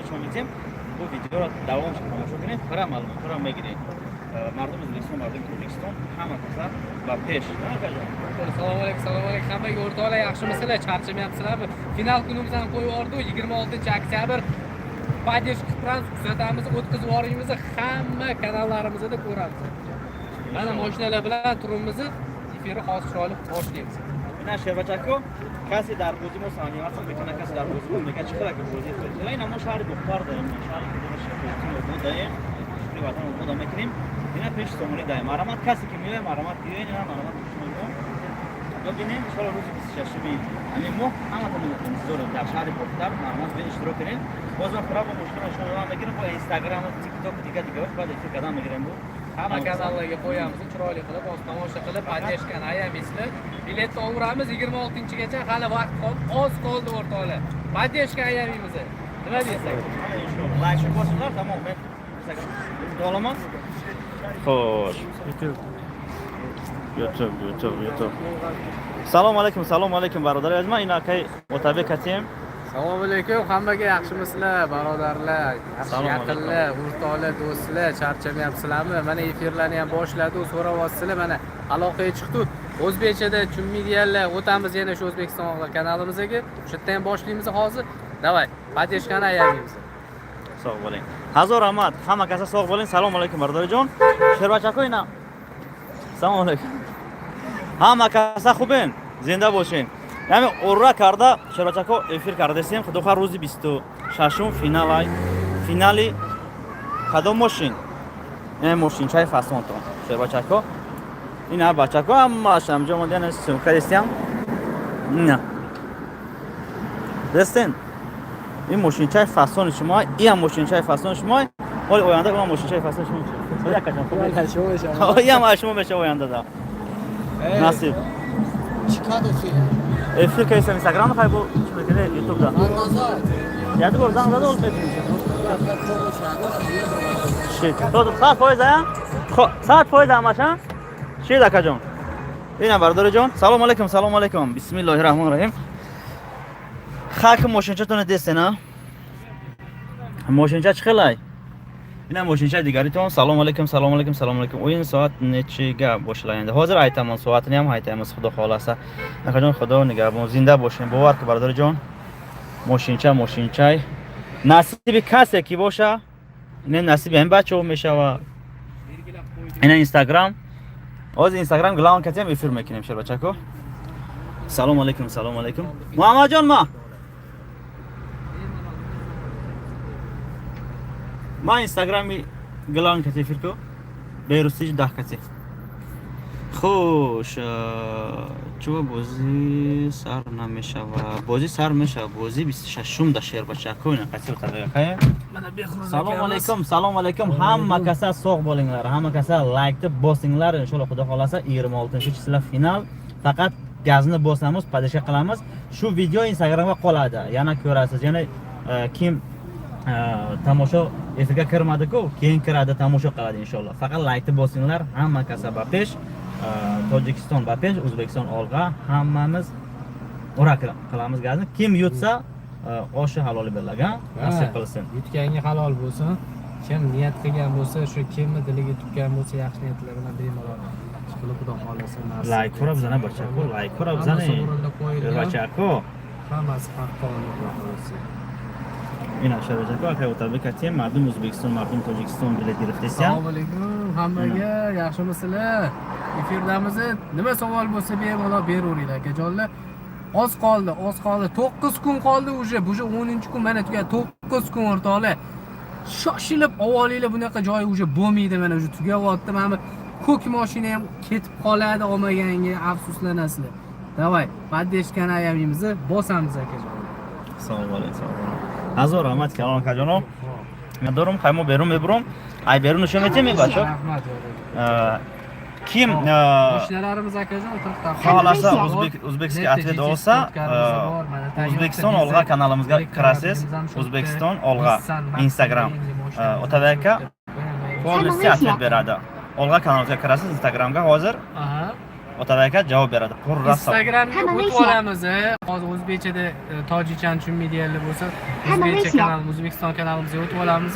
Нишон медиҳем. Бу видеоро давомша тамошо кунед, пурра маълумотҳоро мегиред. Мардуми Ӯзбекистон, мардуми Тоҷикистон, ҳама каса ба пеш. Assalomu alaykum, assalomu alaykum hammaga, o'rtoqlar, yaxshimisizlar? Charchamayapsizlarmi? Final kunimizni ham qo'yib yubordik, 26 oktyabr. Поддержка qilib turamiz, kuzatamiz, o'tkazib yuborishimizni hamma kanallarimizda ko'ramiz. Mana mashinalar bilan turibmiz, efirni hozir chiroyli boshlaymiz. Ина, шербачако, касе дар бозӣ мо сомневаться мекунад, касе дар бозӣ мо мегӯяд, чӣ хела ки бозӣ хела. Ина, мо шаҳри Бохтар даем, шаҳри ки даем, шукри ватан обода мекунем. Ина, пеши Сомонӣ даем. Марҳамат, касе ки меояд, марҳамат, биёед. Ина, марҳамат, бибинем. Иншоалло, рӯзи 26-уми ҳамин моҳ ҳаматон интизорем дар шаҳри Бохтар. Марҳамат, биёед, иштирок кунед. Боз ман пурра бо мошина шумо мегирам, бо Инстаграму, Тиктоку, дига дигаош баъд эфир кардан мегирем бу. Hamma kanallarga qo'yamiz, chiroyli qilib, hozir tomosha qilib, поддержка ni ayamaysizlar. Biletni olamiz 26-gacha, hali vaqt qoldi, oz qoldi, o'rtoqlar. Поддержка ayamaymiz. Nima deysiz, aka? Лайк bosinglar, tamom, men olaman. Xo'sh. YouTube, YouTube, YouTube. Салом алейкум, салом алейкум, бародари азиз. Ман ин акай Отабек ҳастем. Assalomu alaykum hammaga, yaxshimisizlar, birodarlar, yaxshi Assalomu alaykum. yaqinlar, o'rtoqlar, do'stlar, charchamayapsizlarmi? Mana, efirlarni ham boshladi, so'rayapsizlar, mana aloqaga chiqdi. O'zbekchada tushunmaydiganlar, o'tamiz yana shu O'zbekiston kanalimizga. O'sha yerda ham boshlaymiz hozir. Давай, поддержка ni ayamaymiz. Sog' bo'ling. Ҳазор раҳмат. Ҳама каса sog' bo'ling. Салом алейкум, бародариҷон. Шербачако, ина. Салом алейкум. Ҳама каса хубен? Зинда бошен. Яъне урра карда, шербачако, эфир кардесем. Худо хоҳ, рӯзи 26-ум финалай. Финали кадом мошин? Ин мошинчаи фасонтон. Шербачако. Ина, бачако, ҳамааш ҳамҷо омадан, съёмка дестям. Ина. Дестен. Ин мошинчаи фасони шумо, ин мошинчаи фасони шумо. Ҳоли оянда ин мошинчаи фасони шумо. Ин ҳам шумо меша ояндада. Насиб. Эфир кайсам, Инстаграм хай бу чӣ мекунӣ, Ютубда. Як бор занг зада, ол мекунӣ. Шит. То 100%, а? Хо, 100% ҳамаша? Шит, акаҷон. Ина, бародари ҷон. Салом алейкум, салом алейкум. Бисмиллоҳир раҳмонир раҳим. Хак, мошинчатона дестена? Мошинча чӣ хелай? Ина мошинча дигаритон. Салом алейкум, салом алейкум, салом алейкум. Оин соат нечига бошлаянда? Ҳозир айтамон, соатни ҳам айтамиз, худо хоҳласа. Акаҷон, худо нигаҳбон, зинда бошем. Бовар ки, бародари ҷон, мошинча мошинчай насиби касе ки боша, ина насиби ҳамин бачаҳо мешава. Ина Инстаграм, ҳозир Инстаграм главный катиам эфир мекунем, шербачако. Салом алейкум, салом алейкум, Муҳаммадҷон. Ма Инстаграми главный кати эфир ку, берустиж 10 кати. Хуш, чӯба бозӣ сар намешава? Бозӣ сар мешава, бозӣ 26-ум да, шербачако. Ина қати отабекая. Салом алейкум, салом алейкум, ҳамма каса соғ bo'linglar, ҳамма каса лайкni bosinglar. Inshaalloh, xudo xohlasa, 26 числа финал. Faqat gazni bosamiz, поддержка qilamiz. Shu video Instagramga qoladi, yana ko'rasiz. Yana kim tomosha efirga kirmadi-ku, keyin kiradi, tomosha qiladi inshaalloh. Faqat laykni bosinglar. Hamma kasa ba pesh, Tojikiston ba pesh, O'zbekiston olg'a. Hammamiz ura qilamiz gazni. Kim yutsa, oshi haloli beriladi, nasib qilsin. Yutganga halol bo'lsin. Kim niyat qilgan bo'lsa, shu kimni diliga tukkan bo'lsa, yaxshi niyatlar bilan bemalol chiqilib, xudo xohlasa, nasib Лайк etsin. Ko'ra bizani, bachako, лайк ko'ra Hammasi bizani. o'rinda qo'yilgan. Bachako. Hammasi haqqoniy, xudo xohlasa. Ина, шербачако, акай Отабек атем, мардум O'zbekiston, мардум Tojikiston билет гирифтесиям. Assalomu alaykum hammaga, yaxshimisizlar? Efirdamiz. Nima savol bo'lsa, bemalol beraveringlar, akajonlar. Oz qoldi, oz qoldi. 9 kun qoldi уже. Bu 10 kun mana tugadi. 9 kun, o'rtoqlar. Shoshilib olinglar, bunaqa joyi уже bo'lmaydi, mana уже tugayapti. Mana bu ko'k mashina ham ketib qoladi, olmaganga afsuslanasizlar. Давай, поддержка ni ayamaymiz, bosamiz, akajonlar. Салом алейкум, салом алейкум. Ҳазор раҳмат, калон акаҷоно. Дорум, хаймо берун мебурам. Ай берун нишон метем, бачо. Rahmat. Ким Mashinalarimiz, akajon, o'tirib xohlasa узбекский ответ olsa, O'zbekiston olg'a kanalimizga kirasiz. O'zbekiston olg'a Instagram. Otabek aka полностью ответ beradi. Olg'a kanalimizga kirasiz Instagramga hozir. Aha. Otabek javob beradi. Purra savol. Instagramga o'tib olamiz. Hozir o'zbekchada tojikchani tushunmaydiganlar bo'lsa, o'zbekcha kanal, O'zbekiston kanalimizga o'tib olamiz.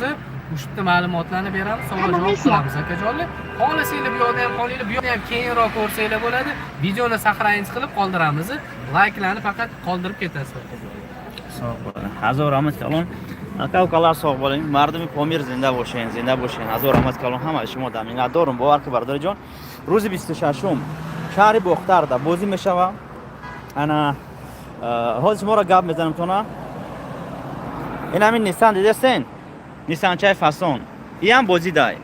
O'sha yerda ma'lumotlarni beramiz, savol javob qilamiz, akajonlar. Xohlasanglar bu yoqda ham qolinglar, bu yoqda ham keyinroq ko'rsanglar bo'ladi. Videoni сохранить qilib qoldiramiz. Layklarni faqat qoldirib ketasiz, akajonlar. Sog' bo'ling. Ҳазор раҳмат калон. Ака, укалар, соғ bo'ling. Мардуми Помир зинда бошен, зинда бошен. Ҳазор раҳмат калон ҳама шумо да. Миннатдорум, бовар ки, бародари ҷон. Рӯзи 26-ум шаҳри Бохтарда бозӣ мешава. Ана ҳозир шуморо гап мезанам тона. Ин ҳамин Ниссан дидестен? Ниссанчаи фасон. Иам бозӣ дай.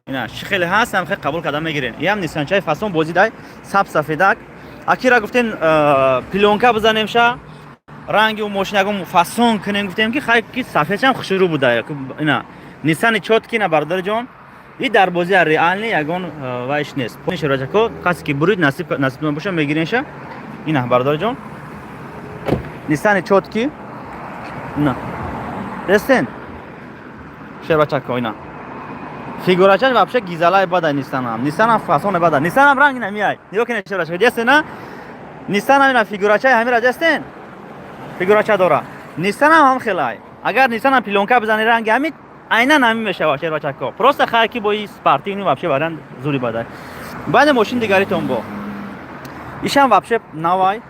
Ина чӣ хеле ҳаст, ҳам хеле қабул карда мегирен. Иам Ниссанчаи фасон бозӣ дай, саб сафедак. Акира гуфтен, плёнка бизанем ша, ранги ӯ мошина ягон фасон кунем, гуфтем ки хай ки сафедшам хушрӯ буда. Ина Ниссани чёткий на, бародари ҷон, и дар бозӣ реальный ягон вайш нест. Шербачако, касе ки бурид, насиб насибтон боша, мегиренша. Ина, бародари ҷон, Ниссани чёткий, ина дестен, шербачако, ина фигурачаш вообще гизалай бада. Ниссанам, Ниссанам фасоне бада, Ниссанам ранг ина миай, нигоҳ кунед, шербачако, дестена, Ниссанам ина фигурачаи ҳамира дестен, фигурача дора. Ниссанам ҳам хелай, агар Ниссанам плёнка бизани, ранги ҳами айнан ҳамин мешава, шербачако. Просто хай ки бои спортивный вообще вариант зури бадай. Баъде мошин дигаритон бо ишам вообще навай.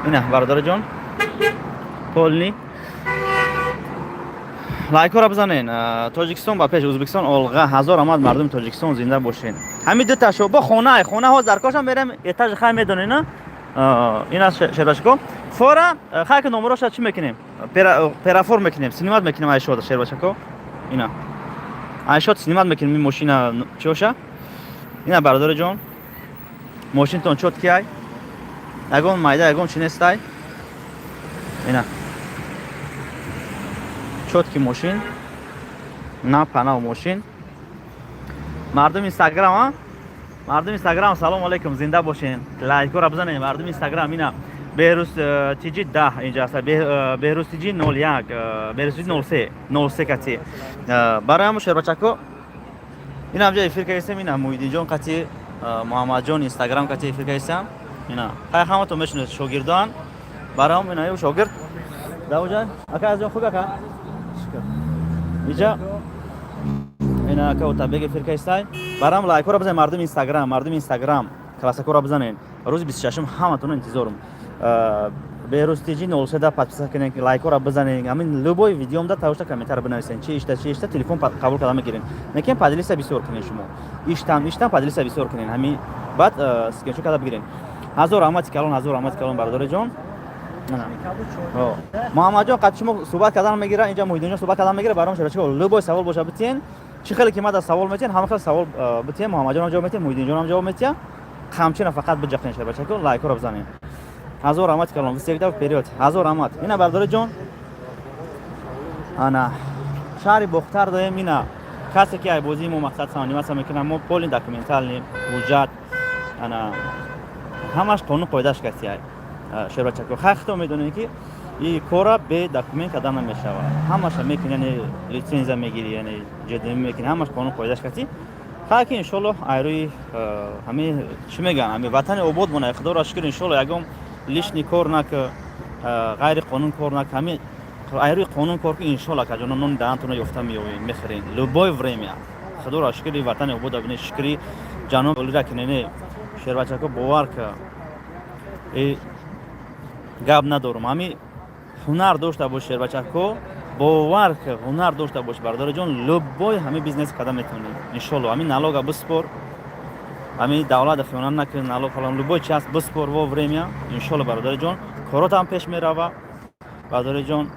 Ина, бародари ҷон, полный. Лайкҳоро бизанен. Тоҷикистон ба пеш, Ӯзбекистон олға. Ҳазор омад. Мардуми Тоҷикистон зинда бошен. Ҳамин дуташо бо хона, хона ҳоз дар кошам мерем, этажи хай медонед на. Ин аст, шербачако, фора хай ки номероша чӣ мекунем, переоформ мекунем, снимать мекунем айшода, шербачако. Ина айшод снимать мекунем ин мошина чиоша. Ина, бародари ҷон, мошинтон чёткий ай, ягон майда, ягон чи нестай. Ина чёткий мошин, на панав мошин. Мардуми Инстаграм, а мардуми Инстаграм, салом алейкум, зинда бошен. Лайкҳоро бизанед, мардуми Инстаграм. Ина Беҳрӯз тиҷи 10 инҷа аст, Беҳрӯз тиҷи 01, Беҳрӯз тиҷи 03, 03 кати. Барои ҳамун, шербачако, ина ҳамҷа эфир кардистем. Ина Муҳиддинҷон кати, Муҳаммадҷон Инстаграм кати эфир кардистам. Ина хай ҳаматон мешунед, шогирдоан. Барои ҳам ина шогирд давҷа. Ака азҷон, хуб, ака, иҷа ина ака Отабек эфир кардистай. Барам лайкҳоро бизанед, мардуми Инстаграм, мардуми Инстаграм, классакҳоро бизанед. Рӯзи 26-ум ҳаматонро интизорум. Беҳрӯз тиҷи 03 подписка кунед, лайкҳоро бизанед. Ҳамин любой видеомда тавошта комментар бинависед, чи ишта, чи ишта, телефон қабул карда мегирем. Лекин поделиться бисёр кунед шумо, иштам, иштам, поделиться бисёр кунед, ҳамин баъд скриншот карда бигиред. Ҳазор раҳмати калон, ҳазор раҳмати калон, бародари ҷон. Муҳаммадҷон қад шумо суҳбат кардан мегира, инҷа Муҳиддинҷон суҳбат кардан мегира. Баром шерачако, любой савол боша, битиен. Чӣ хеле ки мада савол метиҳен, ҳама хел савол битиҳен, Муҳаммадҷонам ҷавоб метиҳен, Муҳиддинҷонам ҷавоб метиҳа. Қамчина фақат биҷақен, шербачако, лайкҳоро бизанед. Ҳазор раҳмати калон, всегда вперёд. Ҳазор раҳмат. Ина, бародари ҷон, ана шаҳри Бохтар доем. Ина касе ки ай бозии мо мақсад сомонимаса мекунам, мо полный документальный ҳуҷҷат, ана ҳамаш қонун қоидаш каси ай, шербачако. Хай худто медонед ки и кора бе документ карда намешавад. Ҳамаша мекунӣ, яъне литсензия мегирӣ, яъне ҷдм мекунӣ, ҳамаш қонун қоидаш каси. Хай ки иншоллоҳ айрӯи ҳамин чӣ мегӯянд, ҳамин ватани обод монад. Худоро шукр, иншоллоҳ, ягон лишний кор нак, ғайри қонун кор нак, ҳамин айрӯи қонун кор ки, иншоллоҳ, акаҷоно, нони даҳантонро ёфта меёвем, мехӯрем любое время. Худоро шукри, ватани обод бинед, шукри ҷаноб олира кинене, шербачако, бовар ка, гап надорум. Ҳами ҳунар дошта бош, шербачако, бовар ка, ҳунар дошта бош, бародари ҷон, любой ҳами бизнес карда метавонӣ, иншолло. Ҳами налога биспор, ҳами давлата хиёнат накун, налог фалон, любой час биспор во время, иншолло, бародари ҷон, коротам пеш мерава, бародари ҷон.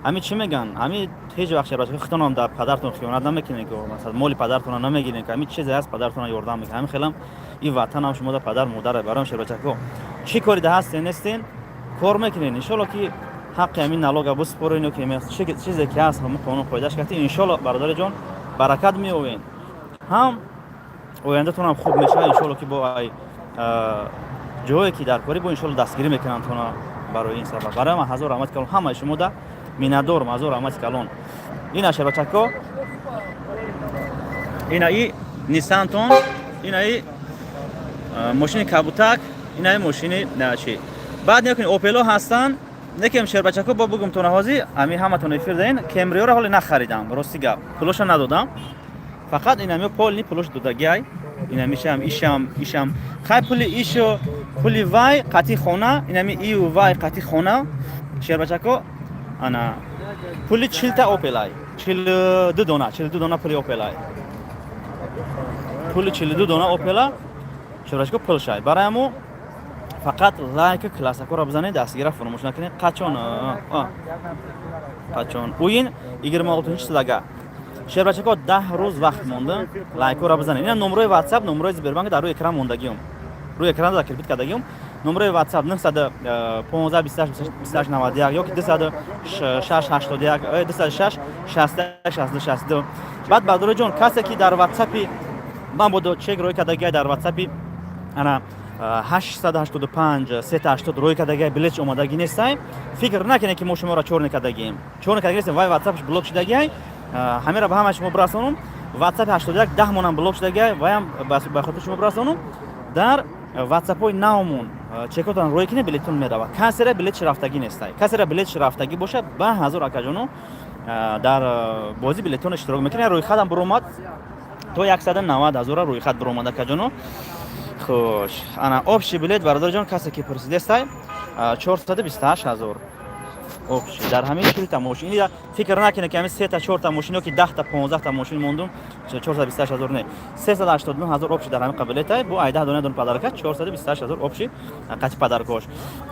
Ҳами чӣ мегӯянд, ҳами ҳеҷ вақт, шербачако, худтонам дар падартон хиёнат намекунед, ки масалан моли падартонро намегиред, ки ҳами чизе ҳаст, падартонро ёрдам мекунед. Ҳами хелам ин ватанам шумо да падар модаре. Бароям, шербачако, чӣ кори да ҳастен, нестен, кор мекунед, иншолло, ки ҳаққи ҳамин налога биспорен, ки чизе ки ҳаст, ҳамун қонун қоидаш кардӣ, иншолло, бародари ҷон, баракат меёвен, ҳам ояндатонам хуб мешавад, иншолло, ки бо ай ҷое ки дар корӣ бо, иншолло, дастгирӣ мекунанд тона. Барои ин сабаб барои ман ҳазор раҳмати калон, ҳамаи шумо да миннатдорам, ҳазор раҳмати калон. Ина, шербачако, ина и Ниссантон, ина и Мошини кабутак, инаи мошини чи. Баъд нигоҳ кунед, Опело ҳастанд. Некем, шербачако, бо бугум то наҳози ами ҳаматон эфир даин. Кемриёро ҳоле нахаридам, рости гап, пулоша надодам. Фақат инами полный пулош додагиай. Инамишам, ишам, ишам, хай, пули ишу пули вай қати хона, инами ию вай қати хона, шербачако. Ана пули 40-та Опелай, 42 дона, 42 дона пули Опелай, пули 42 дона Опела, шербачако, пулшай. Барои ҳамо фақат лайк, классакоро бизанед, дастгира фуромӯш накунед. Қачон, қачон уин 26-силага, шербачако, 10 рӯз вақт монда. Лайкҳоро бизанед. Ина номрои WhatsApp, номрои Сбербанк дар рӯи экран мондагиём, рӯи экран закрепить кардагиём. Номрои WhatsApp 915 28 28 91 ёки 206 81 206 61 62 62. Баъд, бардороҷон, касе ки дар ватсапи ман бодо чек рӯй кардагиай, дар ватсапи ана 885 380 рӯй кардагиай, билетш омадагӣ нестай, фикр накунед, ки мо шуморо чёрный кардагием. Чёрный кардагӣ нестем, вай ватсапш блок шудагиай. Ҳамеро ба ҳама шумо бирасонум. Ватсапи 81 10 монам блок шудагиай, ваям ба хотири шумо бирасонум. Дар ватсапҳои навмон чекотон рӯй кунед, билетон меравад. Касера билетш рафтагӣ нестай. Касера билетш рафтагӣ бошад, ба ҳазор, акаҷоно, дар бозӣ билетон иштирок мекунед. Рӯйхатам буромад, то 190 ҳазора рӯйхат буромад, акаҷоно. Хуш, ана общий билет, бародарҷон, касе ки пурсидестай, 428 ҳазор общий дар ҳамин 40-та мошин. Ин фикр накунед, ки ҳамин сета, чорта мошин ё ки 10-та, 15-та мошин мондум, 428 ҳазор не, 389 ҳазор общий дар ҳамин қабилетай бо 18 дона дон подарка, 428 ҳазор общий қати подаркош.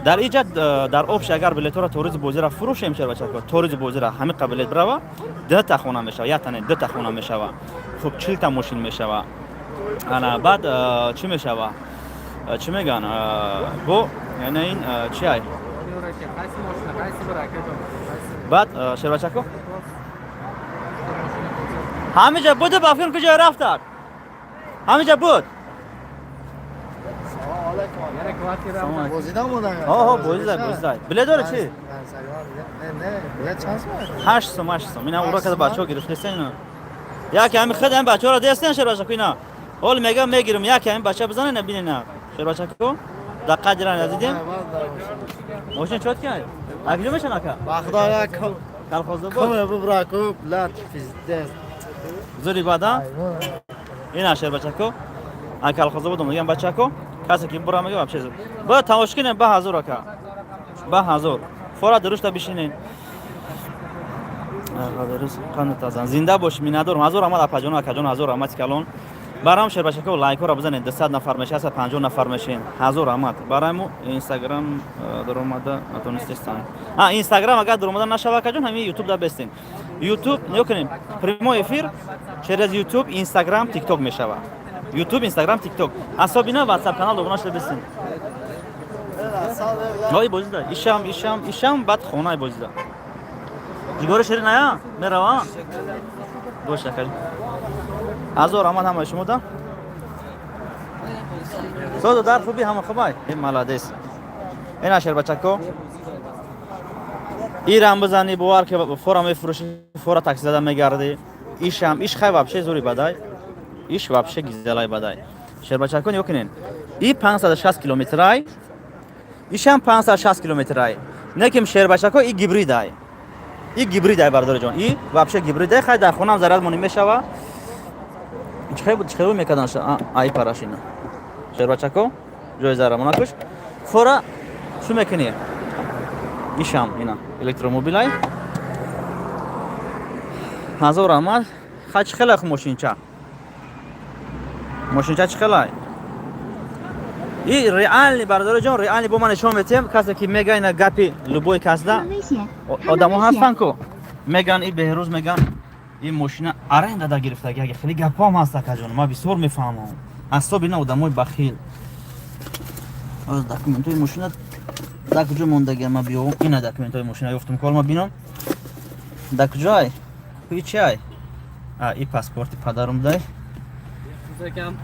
Дар иҷа дар общий агар билетҳоро то рӯзи бозира фурӯшем, шербачако, то рӯзи бозира ҳамин қабилет бирава, дута хона мешава, як тане дута хона мешава. Хуб, 40-та мошин мешава. Ана баъд чӣ мешава, чӣ мегӯян бо, яъне ин чи ай? Qaysi mashina, qaysi bir, akajon? Qaysi? Баъд, шербачако, ҳамиҷа буду ба филм куҷо рафтак? Ҳамиҷа буд. Yana kvartira. Бозида омодан. Ҳо, бозидай, бозидай. Билет дора чи? Не, билет чанд сум? 8 сум, 8 сум. Ина ура када бачаҳо гирифтеста. Ина яке ҳами худ ҳами бачаҳоро дестен, шербачако. Ина ҳол мегам, мегирим, яке ҳами бача бизана. Ина бинина, шербачако, даққат диран дидем. Мошин чот ки акҷо мешан, ака? Ба худо, як Колхозда буд. Коме бубра ку, блядь, пиздец. Зури бада. Ина, шербачако, а колхозда будум дигам, бачако. Касе ки бура мега, вообще ба тамош кинем. Ба ҳазор, ака, ба ҳазор фора дурушта бишинен. Зинда бош, миннатдорам. Ҳазор раҳмат, апаҷону акаҷон, ҳазор раҳмати калон. Барам, шербачако, лайкҳоро бизанед. 200 нафар меша, 150 нафар мешин. Ҳазор раҳмат. Бараму Инстаграм даромада натонистестан. А Инстаграм агар даромада нашава, акаҷон, ҳамин Ютуб да бестен. Ютуб нигоҳ кунем, прямой эфир через Ютуб, Инстаграм, Тикток мешава. Ютуб, Инстаграм, Тикток, особенно Ватсап канал обуна шуда бестен. Ой, бозида ишам, ишам, ишам, баъд хонаи бозида. Ҷигори ширин ая мерава. Бош, акаҷон, ҳазор раҳмат ҳамаи шумо да. Соду дар хуби, ҳама хубай. Э, молодец. Ина, шербачако, ирам бизани, бовар ки фора мефурӯши, фора такси зада мегардӣ. Ишам, иш хай, вообще зури бадай, иш вообще гизелай бадай. Шербачако, нигоҳ кунед, и 560 километрай, ишам 560 километрай. Неким, шербачако, и гибридай, и гибридай, бардораҷон, и вообще гибридай. Хай, дар хонаам заряд монӣ мешава. Чихел буд, чихел мекардан ай парашина, шербачако, ҷои зарамонакуш фора чӣ мекунӣ? Ишам ина электромобилай. Ҳазор раҳмат. Хай, чӣ хелай мошинча? Мошинча чӣ хелай? И реальный, бародари ҷон, реальный. Бо ман нишон метиҳем. Касе ки мега, ина гапи любой касда одамо ҳастанд ку, меган и Беҳрӯз, меган ин мошина аренда да гирифтаги. Ага хеле гапҳоам ҳаст, акаҷон, ман бисёр мефаҳмам, асоби ина одамои бахил. Документҳои мошина дар куҷо мондагия? Ма биёвам. Ина документҳои мошина ёфтум. Кол ма бинам, дар куҷоай? И чи ай? А, и паспорти падарум дай. Akam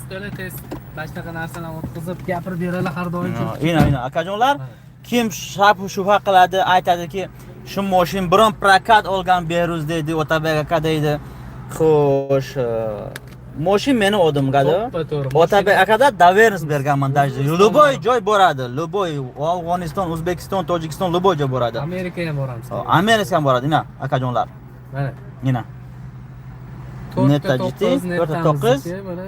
stoli tez mana shunaqa narsalarni o'tkazib gapirib beradilar har doim. Ина, ина, akajonlar, kim shab shubha qiladi, aytadiki, shu moshin biron прокат olgan Behruz deydi, Otabek aka deydi. Xo'sh. Мошин мени одимгада. To'ppa-to'g'ri. Otabek akada доверенность berganman даже. Любой joy boradi. Любой Afg'oniston, O'zbekiston, Tojikiston, любой joy boradi. Amerikaga ham boramiz. Amerikaga ham boradi, ina, akajonlar. Mana. Ina. To'rtta Netta GT, 9, to'rtta Nettamizniki, 9. mana.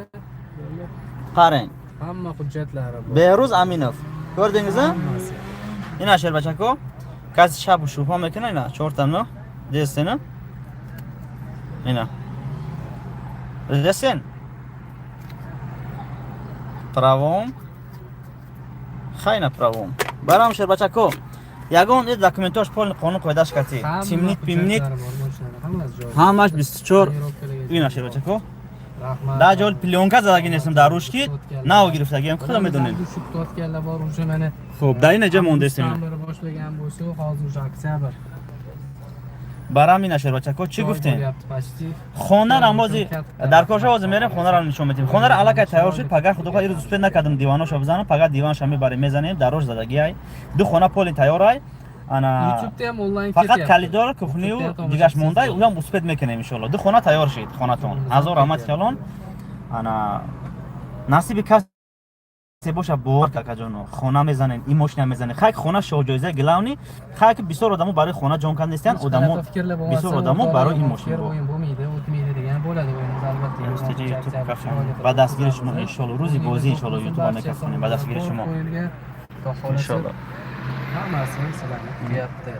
Qarang. Hamma hujjatlari bor. Behruz Aminov. Ko'rdingizmi? Hammasi. Ина шербачако. Каси шабу шубҳа мекунад, ина чортамно. Дестена. Ина. Дестен. Правом. Хайна правом. Барам шербачако. Ягон ин документош полный қонун қоидаш кати. Hamma Тимнит, пимнит. hujjatlari bor mashinada, hammasi joyida. Ҳамаш 24. Тонировкаlarga Ина шербачако. Rahmat. Дар ҷол плёнка задаги нестам дар рӯш ки нав гирифтагиам, худо медонем. Shu kutayotganlar bor уже mana. Хуб, дар ина ҷа мондестем. Avgustdan beri boshlagan bo'lsa, hozir уже oktyabr. Барам ина шербачако, чӣ гуфтем? Bo'lyapti почти. Хона рамози дар корша ҳозир мерем, хонаро нишон медиҳем. Хонара аллакай тайёр шуд, пагар худо хоҳад ирӯз успеть накардам диваношо бизанам, пагар диванша мебарем, мезанем, дар рош задагиай. Ду хона полный тайёрай. Ана YouTube'da ham onlayn фақат ketyapti. Калидор, кухнию YouTube'da ham дигаш tomosha мондай, qilsangiz уам успеть мекунем иншоалло. Ду хона тайёр шид хонатон. Ҳазор раҳмат калон. Ана насиби касе боша, бовар какаҷоно, хона мезанем, ин мошина мезанем. Хайк хона шоҳҷоизаи главный, хайк бисёр одамо барои хона ҷон кандестиян, Hech одамо qanaqa fikrlar bo'lmasa, бисёр одамо o'rtoqlar барои ин yomon мошин fikr бо. o'yin bo'lmaydi, o'tmaydi degan bo'ladi o'yinimiz albatta. STJ 26 YouTube oktyabr kafon. chiroyli qilib Ба дастгири шумо o'tkazamiz. иншоалло, рӯзи бозӣ иншоалло YouTube Barcha мекафонем ба дастгири шумо. qo'yilgan. Xudo xohlasa Иншоалло. hammasi sizlarni kutyapti.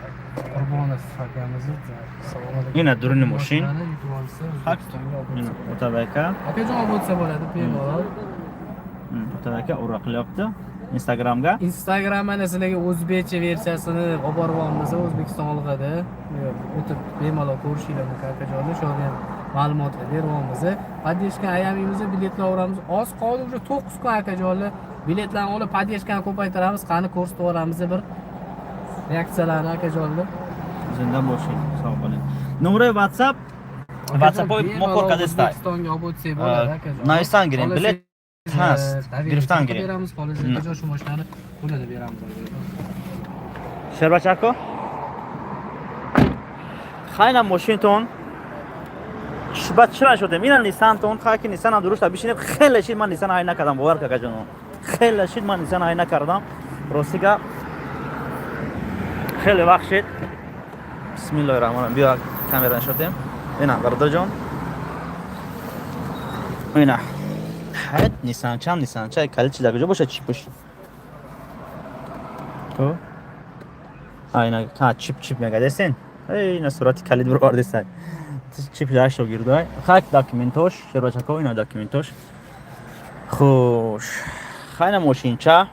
Qurbonov akamizni assalomu alaykum. Ина дуруни мошин. Mashinani yutib olsa, O'zbekistonga olib Ина o'tsa. Otabek aka. Akajon olib o'tsa bo'ladi bemalol. Otabek aka ura qilyapti Instagramga. Instagram mana sizlarga o'zbekcha versiyasini olib boryapmiz O'zbekiston olg'ada. O'tib bemalol ko'rishinglar mumkin akajonlar. Shu yerda ham ma'lumotlar beryapmiz. Поддержка ayamaymiz, biletlar olamiz. Oz qoldi уже 9 kun akajonlar. Biletlarni olib поддержка ni ko'paytiramiz, qani ko'rsatib yuboramiz bir reaksiyalarni akajonlar. Зинда бошед, sog' bo'ling. Номерои WhatsApp, WhatsApp мо кор кардестай. O'zbekistonga olib o'tsak bo'ladi akajon. Нависан гирем, билет ҳаст, гирифтан гирем. Beramiz, xohlasangiz akajon shu mashinani pulini beramiz. Шербачако. Хайна мошинтон баъд чира шудем? Ина Нисантон, хай ки Нисанам дуруста бишинем, хеле шид ман Нисан ҳай накардам, бовар какаҷоно. Хеле шид ман Нисан ҳай накардам. Рости гап хеле вақт шид. Бисмиллоҳи раҳмон. Биё камера нишотем. Ина бародарҷон. Ина. Ҳайт Нисанчам, Нисанча калид чи дар куҷо бошад чипуш? То? А ина ха чип чип мега дестен? Эй, ина сурати калид бировардестай. Чип дашто гирдай. Хак документош, шербачако, ина документош. Хуш. Хайна мошинча.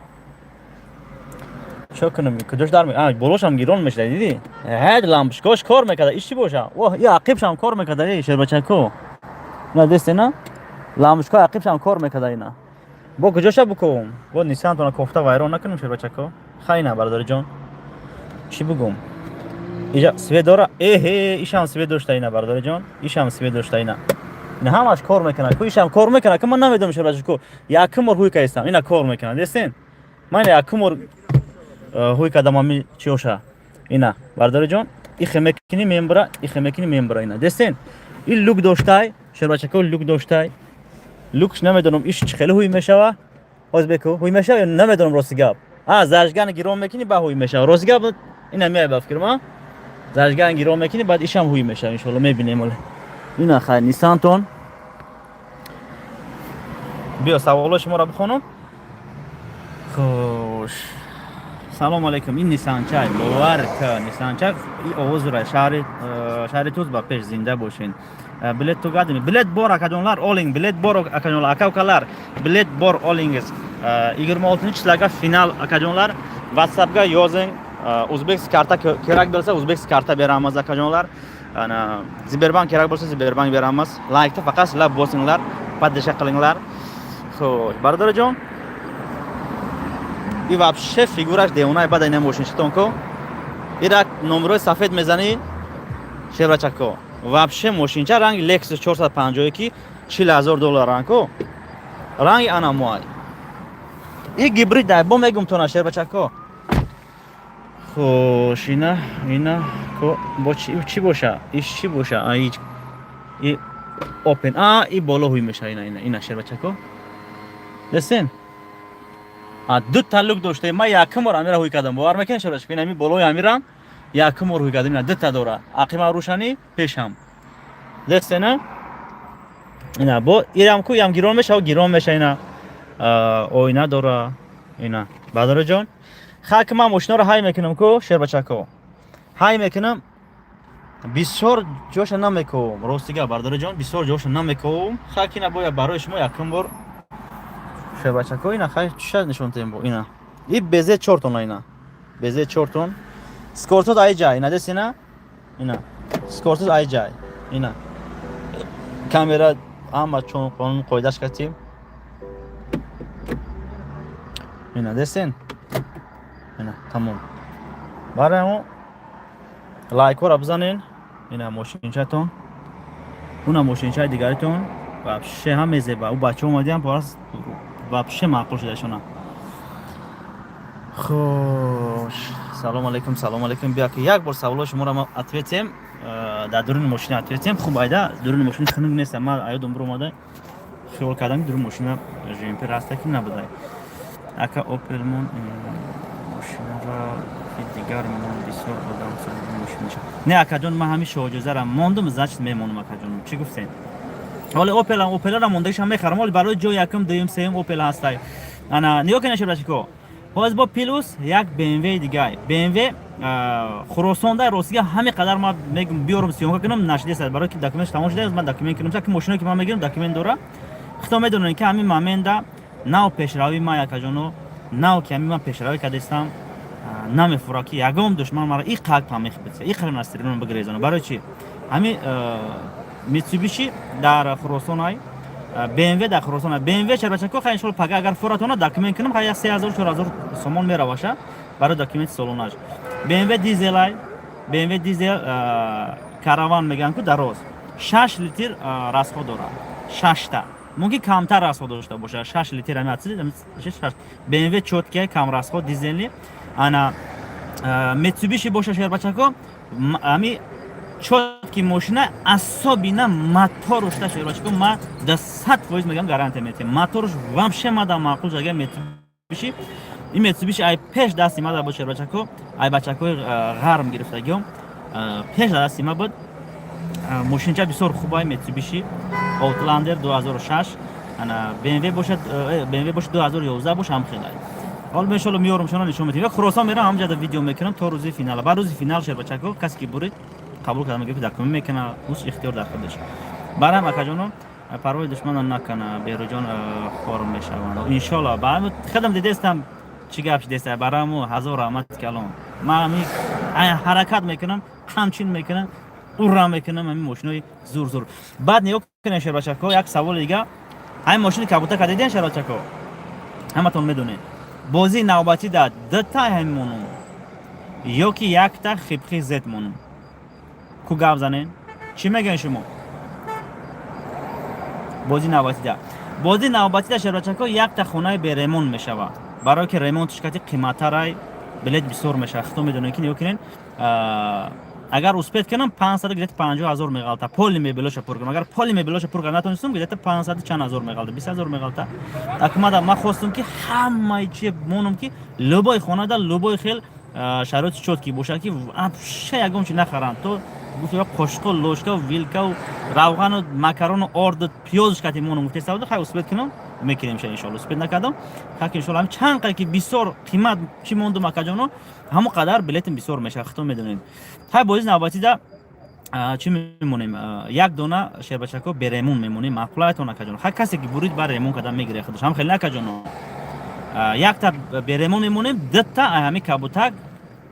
Чо кунам? Куҷош дар а болошам гирон мешуда, дидӣ? Ҳад лампочкош кор мекарда, иш чӣ боша? Воҳ, и ақибшам кор мекарда, эй шербачако. На дестена? Лампочко ақибшам кор мекарда ина. Бо куҷоша букум? Бо Нисантона кофта вайрон накунем шербачако. Хайна бародари ҷон. Чӣ бугум? Иҷа свет дора? Эҳе, ишам свет дошта ина бародари ҷон. Ишам свет дошта ина. Ина ҳамаш кор мекунад. Ку ишам кор мекунад. Ку ман намедонам шербачако. Якум бор ҳуй кардистам. Ина кор мекунад. Дестен? Ман якум бор ҳуй кардам ами чиоша. Ина бародари ҷон, ихе мекунӣ мембра, ихе мекунӣ мембра ина. Дестен? Ин люк доштай, шербачако люк доштай. Люкш намедонам иш чӣ хеле ҳуй мешава. Ҳоз беку, ҳуй мешава ё намедонам рости гап. А, зажигание гирон мекунӣ ба ҳуй мешава. Рости гап ина меай ба фикрам, а? Зажигание гирон мекунӣ, баъд ишам ҳуй мешава, иншоалло мебинем оле. Ина хай Нисантон. Биё саволҳои шуморо бихонам. Хуш. Салом алейкум. Ин Нисанчай, бовар ка Нисанчай и овозура шаҳри шаҳри Туз ба пеш зинда бошин. Билет тугадими. Билет бор акаҷонлар, олинг, билет бор акаҷонлар, ака укалар, билет бор олинgiz. 26 число ga final akajonlar. WhatsAppga yozing. Узбекский карта kerak bo'lsa, узбекский карта beramiz akajonlar. Ana Sberbank kerak bo'lsa, Sberbank beramiz. Laykni faqat sizlar bosinglar, поддержка qilinglar. Xo'sh, barodarjon. И вообще фигураш девонаи бада ина мошин шитонко. Ира номерои сафед мезанӣ шеврачако. Вообще мошинча ранги Lexus 450 ки 40 000 доллар ранко. Ранги ана муай. И гибрид дай бо мегум тона шербачако. Хош, ина ко бо чи чи боша? Иш чи боша? А и Open, а и боло ҳуй меша. Ина, ина, ина, шербачако, дестен? А ду та люк дошта. Ма якум бор амира ҳуй кардам, бовар мекунед, шербачако? Ин ами болои амирам якум бор ҳуй кардам. Ина, дута дора, ақима рӯшанӣ, пешам, дестена? Ина, бо ирам ку ям гирон меша, гирон меша. Ина, оина дора, ина, бадароҷон. Хак, ман мошинаро ҳай мекунам ку, шербачако, ҳай мекунам, бисёр ҷоша намековам. Ростига, бародарҷон, бисёр ҷоша намековам. Хак, ина бояд барои шумо якум бор, шербачако. Ина, хай, чиша нишон тем бо? Ина, и безе чортон, ина, безе чортон, скоростот ай ҷай, ина, дес? Ина, ина, скоростот ай ҷай. Ина, камера, ҳама чун қонун қоидаш катим. Ина, дестен? Ина, тамом. Барои ҳамо лайкҳоро бизанен. Ина мошинчатон, уна мошинчаи дигаритон вообще ҳам мезеба. У бача омадиам, вообще маъқул шудашона. Хуш, салом алейкум, салом алейкум. Бия, ки як бор саволои шуморо ма ответим, дар дуруни мошина ответим. Хуб, айда дуруни мошина хунук нест. Ма аёдам буромада, хиёл кардам, ки дуруни мошина ЖМП раста, ки набудай. Ака, Опелмон мошинара, дигар мон, бисёр одам мошин мешавад. Не, акаҷон, ман ҳамин шоҳҷозара мондум, значит, мемонам. Акаҷон, чӣ гуфтем? Ҳоли Опелам, Опелара мондагишам мехарам. Ҳоли барои ҷои якум, дуюм, сеюм Опел ҳастай. Ана, нигоҳ кунед, шебрашико, ҳоз бо плюс як БМВ дигай, БМВ Хуросонда. Ростига, ҳамин қадар ман мегум, биёрам, съёмка кунам, нашидеста, барои ки документш тамом шуда. Ман документ кунам, ки мошиное ки ман мегирам, документ дора. Худо медонед, ки ҳамин момента нав пешравӣ ман, якаҷоно, нав ки ҳамин ман пешравӣ кардастам, намефура, ки ягон душман мара и қак памех битса, и қариб настрибун бигрезона. Барои чи ҳамин Митсубиши дар Хуросон ай, БМВ дар Хуросон ай. БМВ, шарбачако, хай, иншолло, пага агар фуратона, документ кунам, хай, 3000, 4000 сомон мераваша барои документи солонаш. БМВ дизел ай, БМВ дизел, караван мегӯянд ку, дароз, 6 литр расход дорад, шашта, мумкин камтар расход дошта бошад, 6 литр. БМВ чёткий, кам расход, дизельный. Ана Митсубиши боша, шербачако, ами чёткий мошина, особенно моторушта. Шербачако, ма да 100% мегам, гарантия метиҳам, моторуш вообще мада маъқул шага. Митсубиши, ин Митсубиши ай пеш дасти мада буд, шербачако, ай бачакои ғарм гирифтагиём пеш дасти ма буд. Мошинча бисёр хубай, Митсубиши Outlander 2006. Ана BMW бошад, BMW бошад, 2011 бош, ҳам хелай. Ҳол иншолло меёрам, шуно нишон медиҳем. Хуросон мерам, ҳамҷада видео мекунам то рӯзи финала. Баъд рӯзи финал, шербачако, касе ки бурид, қабул карда мегирифт, документ мекуна, ус ихтиёр дар худаш. Барам, акаҷоно, парвои душманро накана, Беҳрӯҷон, хор мешаванд, иншолло. Ба худам дидестам, чӣ гап шидеста. Бараму ҳазор раҳмат калон. Ман ҳами ҳаракат мекунам, ҳамчин мекунам, ура мекунам, ҳамин мошинои зур зур. Баъд нигоҳ кунед, шербачако, як саволи дига. Ҳамин мошини кабутака диден, шербачако? Ҳаматон медонед. Бозии навбатӣ да дута ҳамин монум ё ки якта хипхи зет монум ку? Гап занен, чӣ мегӯен шумо? Бозии навбатида, шербачако, якта хонаи беремонт мешавад, барое ки ремонтш кати қиматтарай, билет бисёр мешавад. Худо медонед, ки нигоҳ кунед, агар успеть кунам, 500, где-то 50 000 меғалта, поли мебелоша пур кунам. Агар поли мебелоша пур карда натонистам, где-то 500 чанд ҳазор меғалта, 20 000 меғалта. Акмада ман хостум, ки ҳамаи чи монум, ки любой хонада любой хел шароити чёткий бошад, ки вообще ягон чи нахаранд, то гуфт қошиқу ложкаву вилкаву равғану макарону орду пиёзш кати монум гуфтеста буд. Хай, успеть кунам, мекунем ша, иншолло. Успеть накардам, хак, иншолло. Ҳам чанд қадр ки бисёр қимат чӣ мондум, акаҷоно, ҳамон қадар билетим бисёр мешавад, худо медонед. Хай, бозии навбатида чӣ мемонем? Як дона, шербачако, беремон мемонем. Маъқулаятон, акаҷоно? Хай, касе ки бурид, бар ремон карда мегирад худаш, ҳам хеле, акаҷоно. Якта беремон мемонем, дта ҳами кабутак.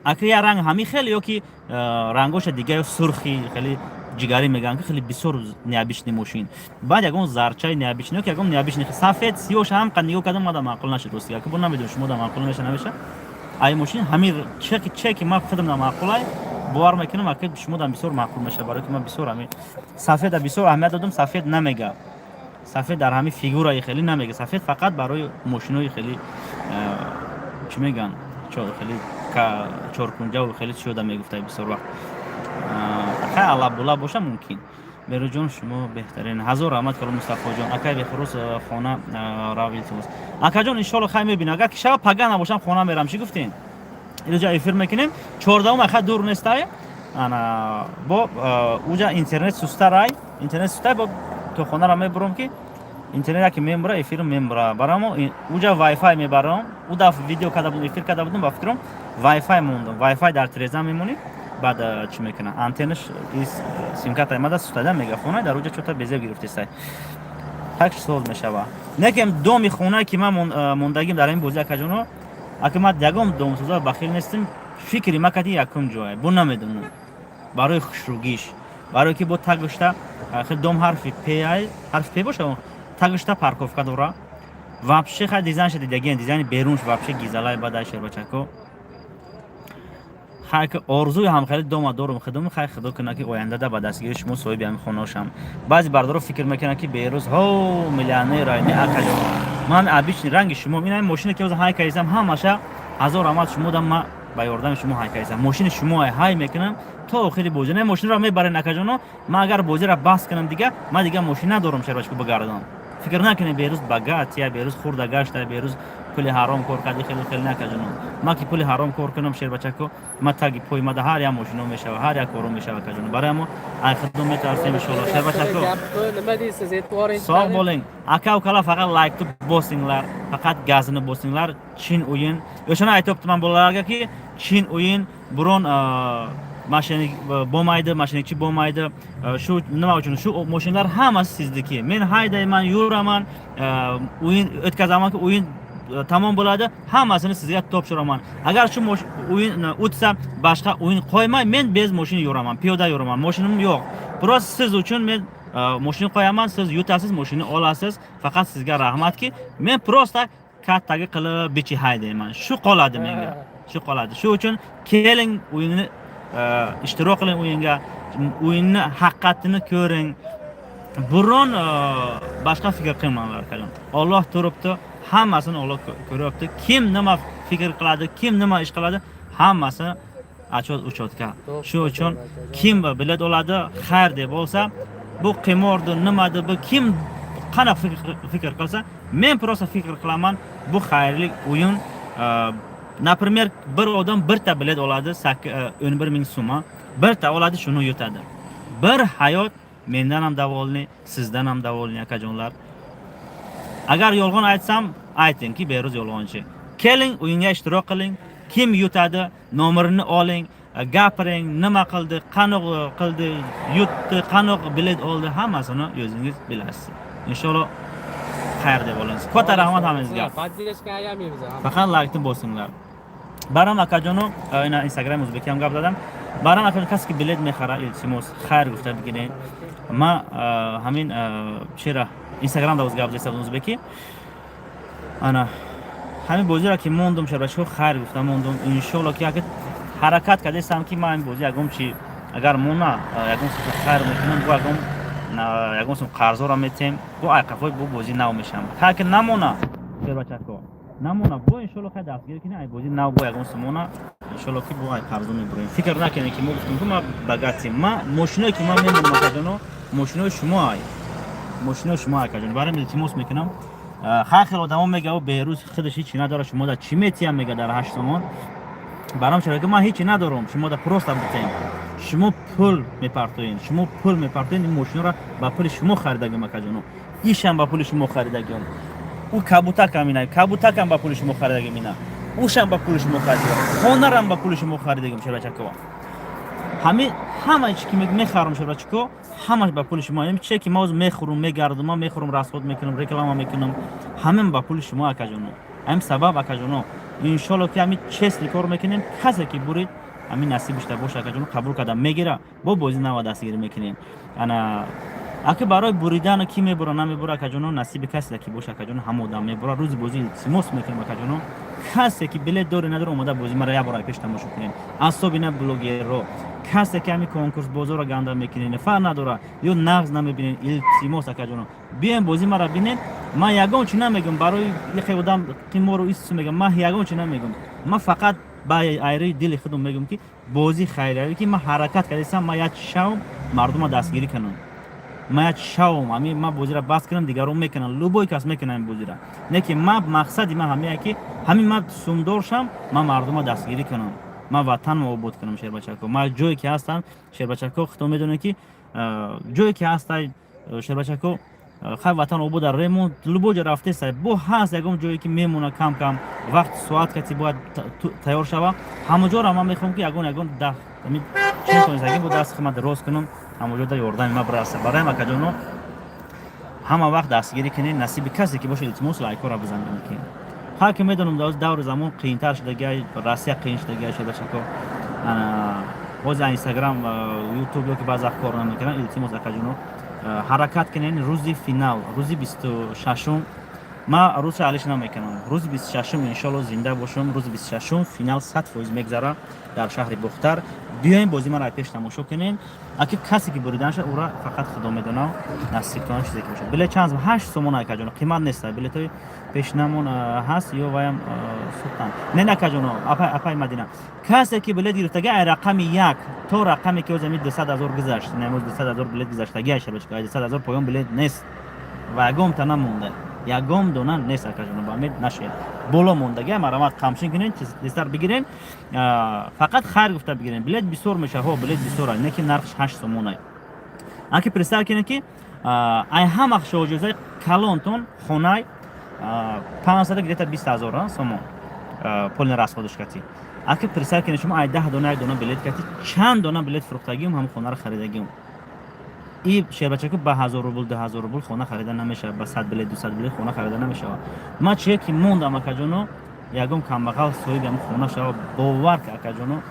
Ака, я ранг ҳами хел ё ки рангоша дига, ё сурхи хеле ҷигарӣ мегӯянд, ки хеле бисёр необычный мошин. Баъд ягон зарчаи необычный ё ки ягон необычный сафед, сиёша ҳам қад нигоҳ кардам, мада маъқул нашуд, рости. Ака, бо намедонам, шумо да маъқул меша, намеша. Ай мошин ҳами чеки ман худам да маъқулай, бовар мекунам, ака, шумо дам бисёр маъқул меша, барои ки ман бисёр ҳами сафеда бисёр аҳамият додам. Сафед намега, сафед дар ҳами фигураи хеле намега. Сафед фақат барои мошинои хеле, чӣ мегӯянд, хеле чоркунҷаву хеле чиёда мегуфта бисёр вақт. Хай, алабула боша, мумкин. Беруҷон, шумо беҳтарин, ҳазор раҳмат, калом Мустафоҷон. Акай Бехурус, хона рав, илтимос. Акаҷон, иншолло, хай, мебинам. Агар ки шава, пага набошам, хона мерам. Чӣ гуфтем, инҷа эфир мекунем 14-ум, аха, дур нестай. Ана бо уҷа интернет сустарай, интернет сустай, бо то хонара мебурам, ки интернет яке мемура, эфирм мемура. Барамо уҷа вайфай мебарам. У даф видео карда будем, эфир карда будем, ба фикрам, вайфай мондам. Вайфай дар треза мемонӣ, баъд чӣ мекунад, антеннаш симкарта омада сустада, мегафона дар уҷа чота безеб гирифтестай, так соз мешава. Некем доми хонае, ки ман мондагим дар ин бозӣ, акаҷоно, ака, ман ягон домсоза бахил нестим. Фикри ма кати якум ҷое бо намедонам, барои хушругиш, барое ки бо тагушта хел дом ҳарфи п, ай ҳарфи п боша, тагушта парковка дора. Вообще хай, дизайн шуда дидаген, дизайни берунш вообще гизалай бадай, шербачако. Хай, ки орзуи ҳамхели дома дорум худум. Хай, худо кунад, ки ояндада ба дастгири шумо соҳиби ҳами хонашам. Баъзе бардоро фикр мекунанд, ки Берӯз ҳо миллионер. Не, акаҷон, ман обычный ранги шумо. Ин мошине, ки ҳай кардисам, ҳамаша ҳазор раҳмат шумо дам. Ма ба ёрдами шумо ҳай кардисам. Мошини шумо ҳай мекунам то охири бозӣ. Не, мошинро мебарен, акаҷоно. Ман агар бозиро бас кунам, дига ман дига мошин надорам, шербачку, бигардам. Фикр накунед, Берӯз богат я, Берӯз хурда гашта, Берӯз пули ҳаром кор карди, хеле хеле. Накаҷоно, ман ки пули ҳаром кор кунам, шербачако, ма таги пои мада ҳар як мошино мешава, ҳар як коро мешава, акаҷоно. Барои ҳамо ай худо метарсем, иншоалло, шербачако. Nima deysiz, aytib yuboring. Sog' bo'ling, aka ukalar. Faqat laykni bosinglar, faqat gazini bosinglar. Chin o'yin. O'shani aytyaptiman bolalarga, chin o'yin, biron мошенник bo'lmaydi, мошенник chi bo'lmaydi. Shu nima uchun shu mashinalar hammasi sizniki. Men haydayman, yuraman, o'yin o'tkazamanki, o'yin tamom bo'ladi, hammasini sizga topshiraman. Agar shu o'yin o'tsa, boshqa o'yin qo'ymay, men без mashina yuraman, piyoda yuraman, mashinam yo'q. Просто siz uchun men mashina qo'yaman, siz yutasiz, mashina olasiz. Faqat sizga rahmatki, men просто kattaga qilib bichi haydayman, shu qoladi menga, shu qoladi. Shu uchun keling, o'yinni ishtirok qiling, o'yinga, o'yinni haqiqatini ko'ring. Biron boshqa fikr qilmanglar, akajon. Olloh turibdi, hammasini Olloh ko'ryapti. Kim nima fikr qiladi, kim nima ish qiladi, hammasi отчет учет ga. Shu uchun kim bilet oladi, xayr deb olsa, bu qimordir, nimadir, bu kim qanaqa fikr qilsa, men просто fikr qilaman, bu xayrli o'yin. Например, bir odam birta bilet oladi, 11 000 so'm, birta oladi, shuni yutadi. Bir hayot mendan ham довольный, sizdan ham довольный, akajonlar. Agar yolg'on aytsam, aytingki, Beruz yolg'onchi. Keling, o'yinga ishtirok qiling. Kim yutadi, nomerini oling, gapiring, nima qildi, qanaqa qildi, yutdi, qanaqa bilet oldi, hammasini o'zingiz bilasiz. Inshaalloh, xayr deb olasiz. Katta rahmat hammangizga. Поддержка ayamaymiz. Faqat laykni bosinglar. Барам, акаҷону, ина Инстаграм узбеки ҳам гап задам. Барам, акаҷон, касе ки билет мехара, илтимос, хайр гуфта бигиред. Ма ҳамин чера Инстаграм да гап застам узбеки. Ана ҳамин бозиро ки мондум, шарбачиҳо, хайр гуфта мондум. Иншоалло, ки як ҳаракат кардастам, ки ман ҳамин бозӣ ягон чи агар мона, ягон сум хайр мекунам, бо ягон сум қарзоро метем, бо айқафои бо бозӣ нав мешавам. Хайр ки намона, шербачако, намона, бо иншоалло, хай, дастгирӣ кунем, ай бозӣ нав бо ягон сумона, иншоалло, ки бо ай қарзо мебурем. Фикр накунед, ки мо гуфтем, ки ма богатый. Ма мошиное, ки ман мемонам, акаҷоно, мошинои шумо ай, мошинои шумо, акаҷон. Барам илтимос мекунам. Ҳар хел одамо мега, Беҳрӯз худаш ҳичи надорад, шумо да чӣ метиҳам, мега, дар 8 сомон. Барам чаро ки ман ҳичи надорам, шумо да просто битем. Шумо пул мепартоед, шумо пул мепартоед. Ин мошиноро ба пули шумо харидагим, акаҷоно, ишам ба пули шумо харидагим, ӯ кабутакам, ина кабутакам ба пули шумо харидагим, ина ушам ба пули шумо харидагим, хонарам ба пули шумо харидагим, шербачако. Ҳами ҳама чи ки мехарам, шербачако, ҳамаш ба пули шумо. Чизе ки ман мехӯрам, мегардам, ман мехӯрам, расход мекунам, реклама мекунам, ҳамин ба пули шумо, акаҷоно. Ҳамин сабаб, акаҷоно, иншолло, ки ҳамин честный кор мекунем. Касе ки бурид, ҳамин насибишта боша, акаҷоно, қабул карда мегира, бо бозӣ нава дастгирӣ мекунем. Ана аки барои буридан ки мебура, намебура, акаҷоно, насиби касе ки боша, акаҷоно, ҳама одам мебура. Рӯзи бозӣ илтимос мекунем, акаҷоно, касе ки билет дори, надори, омода бозӣ мара як бора пеш тамошо кунем. Асоби на блогерро, касе ки ҳамин конкурс бозорро ганда мекунед, фарқ надора ё нағз намебинед, илтимос, акаҷоно, биёем, бозӣ мара бинед. Ман ягон чи намегӯм барои яхе одам қимору ису мегӯм, ман ягон чи намегӯм. Ман фақат ба айраи дили худам мегӯм, ки бозӣ хайриявӣ, ки ман ҳаракат кардастам, ман як шавм мардума дастгирӣ кунам. Ма як шавом, ами ма бозира бас кунам, дигарон мекунам, любой кас мекунам ин бозира. Не ки ма мақсади ма ҳамия, ки ҳамин ма сумдор шам, ма мардума дастгирӣ кунам, ма ватанро обод кунам. Шербачако, ма ҷое ки ҳастам, шербачако, худо медонед, ки ҷое ки ҳастай, шербачако, хай, ватан обод, дар ремонт, любой ҷо рафтеста, бо ҳаст ягон ҷое, ки мемона, кам кам вақт соат кати бояд тайёр шава. Ҳама ҷоро ман мехоҳам, ки ягон даҳ чӣ бо даст хидмат рост кунам, ҳама ҷо да ёрдами ма бираса. Барои акаҷоно, ҳама вақт дастгирӣ кунед, насиби касе ки бошад. Илтимос, лайкҳоро бизанед. Ки ҳар ки медонам, даври замон қиинтар шудагиай, Россия қиин шудагиай, шудашако, боз Инстаграм, Ютуб ё ки баъзе вақт кор намекунам. Илтимос, акаҷоно, ҳаракат кунед. Рӯзи финал, рӯзи 26-ум, ма рӯзша алиш намекунам, рӯзи 26-ум, иншоалло, зинда бошам, рӯзи 26-ум финал 100% мегзара дар шаҳри Бохтар. Биёем, бози маро пеш тамошо кунем. Аки касе ки буридан шад, ура фақат Худо медонам, насибтон чизе ки бошад. Билет чанд? 8 сомон, акаҷоно, қимат нест. Билетҳои пешинамон ҳаст ё ваям сӯхтан? Не, акаҷоно, апай Мадина, касе ки билет гирифтага, ай рақами як то рақаме ки озами 200 000 гузашт, намоз 200 000 билет гузаштаги, айшабачка, 200 000 поён билет нест ва ягон та намонда, ягон дона нест, акаҷоно, ба умед нашед. Боло мондага марамат қамшин кунед, тезтар бигирен, фақат хайр гуфта бигирен. Билет бисёр мешава, ҳо, билет бисёр, не ки нархш 8 сомонай. Аки представь кунед, ки ай ҳама шоҳҷоизаи калонтон хонай 500, где-то 20 000 сомон полный расход ш кати. Аки представь кунед, шумо ай 10 дона як дона билет кати чанд дона билет фурӯхтагиум, ҳам хонаро харидагиум. И шербачаку, ба 1000 рубл, 2000 рубл хона харида намешавад, ба 100 билет, 200 билет хона харида намешавад. Ма чие ки мондам, акаҷоно, ягон камбағал соҳиби ҳам хона шава, бовар ки, акаҷоно,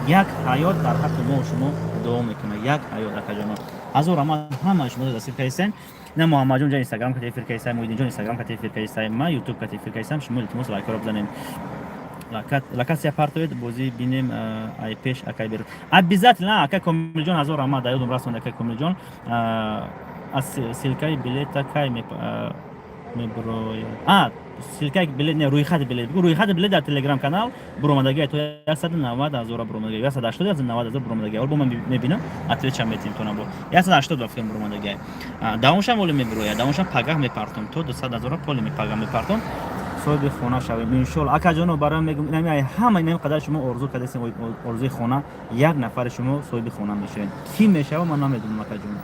як ҳаёт дар ҳаққи мо шумо дуо мекунад, як ҳаёт. Акаҷоно, ҳазор раҳмат, ҳамаи шумо дастгир кардистен. На Муҳаммадҷон ҷа Инстаграм кати эфир кардистай, Муҳиддинҷон Инстаграм кати эфир кардистай, ма Ютуб кати эфир кардистам. Шумо, илтимос, лайкҳоро бизанед, локация партоед, бозӣ бинем ай пеш. Акай Беру, обязательно. Акай Комилҷон, ҳазор раҳмат, да ёдум расонд. Акай Комилҷон, аз ссылка и билета кай мебурояд? А ссылка и билет не, рӯйхати билет. Рӯйхати билет дар Телеграм канал буромадаги, то 190 000 буромадаги, 180, 190 000 буромадаги. Бо ман мебинам, ответ ам метим то набо 180 ба фикрм буромадаги. Давоншам оли мебурояд, давоншам пагаҳ мепартом, то 200 000 поли пагаҳ мепартом. Соҳиби хона шавем, иншоалло. Акаҷоно, барои мегум, инами ҳама инами қадар шумо орзу кардастем, орзуи хона, як нафари шумо соҳиби хона мешавед. Кӣ мешава, ман намедонам, акаҷоно,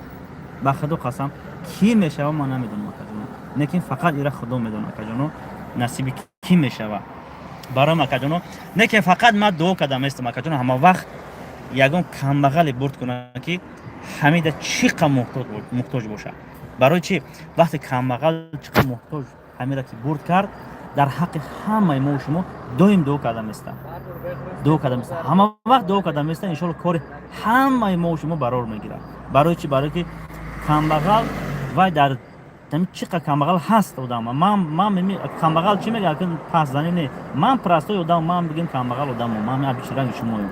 ба Худо қасам, кӣ мешава, ман намедонам, акаҷоно. Лекин фақат ира Худо медонад, акаҷоно, насиби кӣ мешава. Барои акаҷоно, лекин фақат ман дуо кардам местам, акаҷоно, ҳама вақт ягон камбағале бурд кунад, ки ҳамида чӣ қа муҳтоҷ бошад. Барои чӣ? Вақте камбағал чӣ қа муҳтоҷ, ҳамира ки бурд кард, дар ҳаққи ҳамаи мо шумо доим дуо карда места, дуо карда места, ҳама вақт дуо карда места. Иншоалло, кори ҳамаи мо шумо барор мегирад. Барои чӣ? Барое ки камбағал вай дар чӣ қа камбағал ҳаст одам. Ман камбағал чӣ мега, пасзанӣ не, ман простой одам, ман бигем камбағал одамо, ман абишранги шумоем.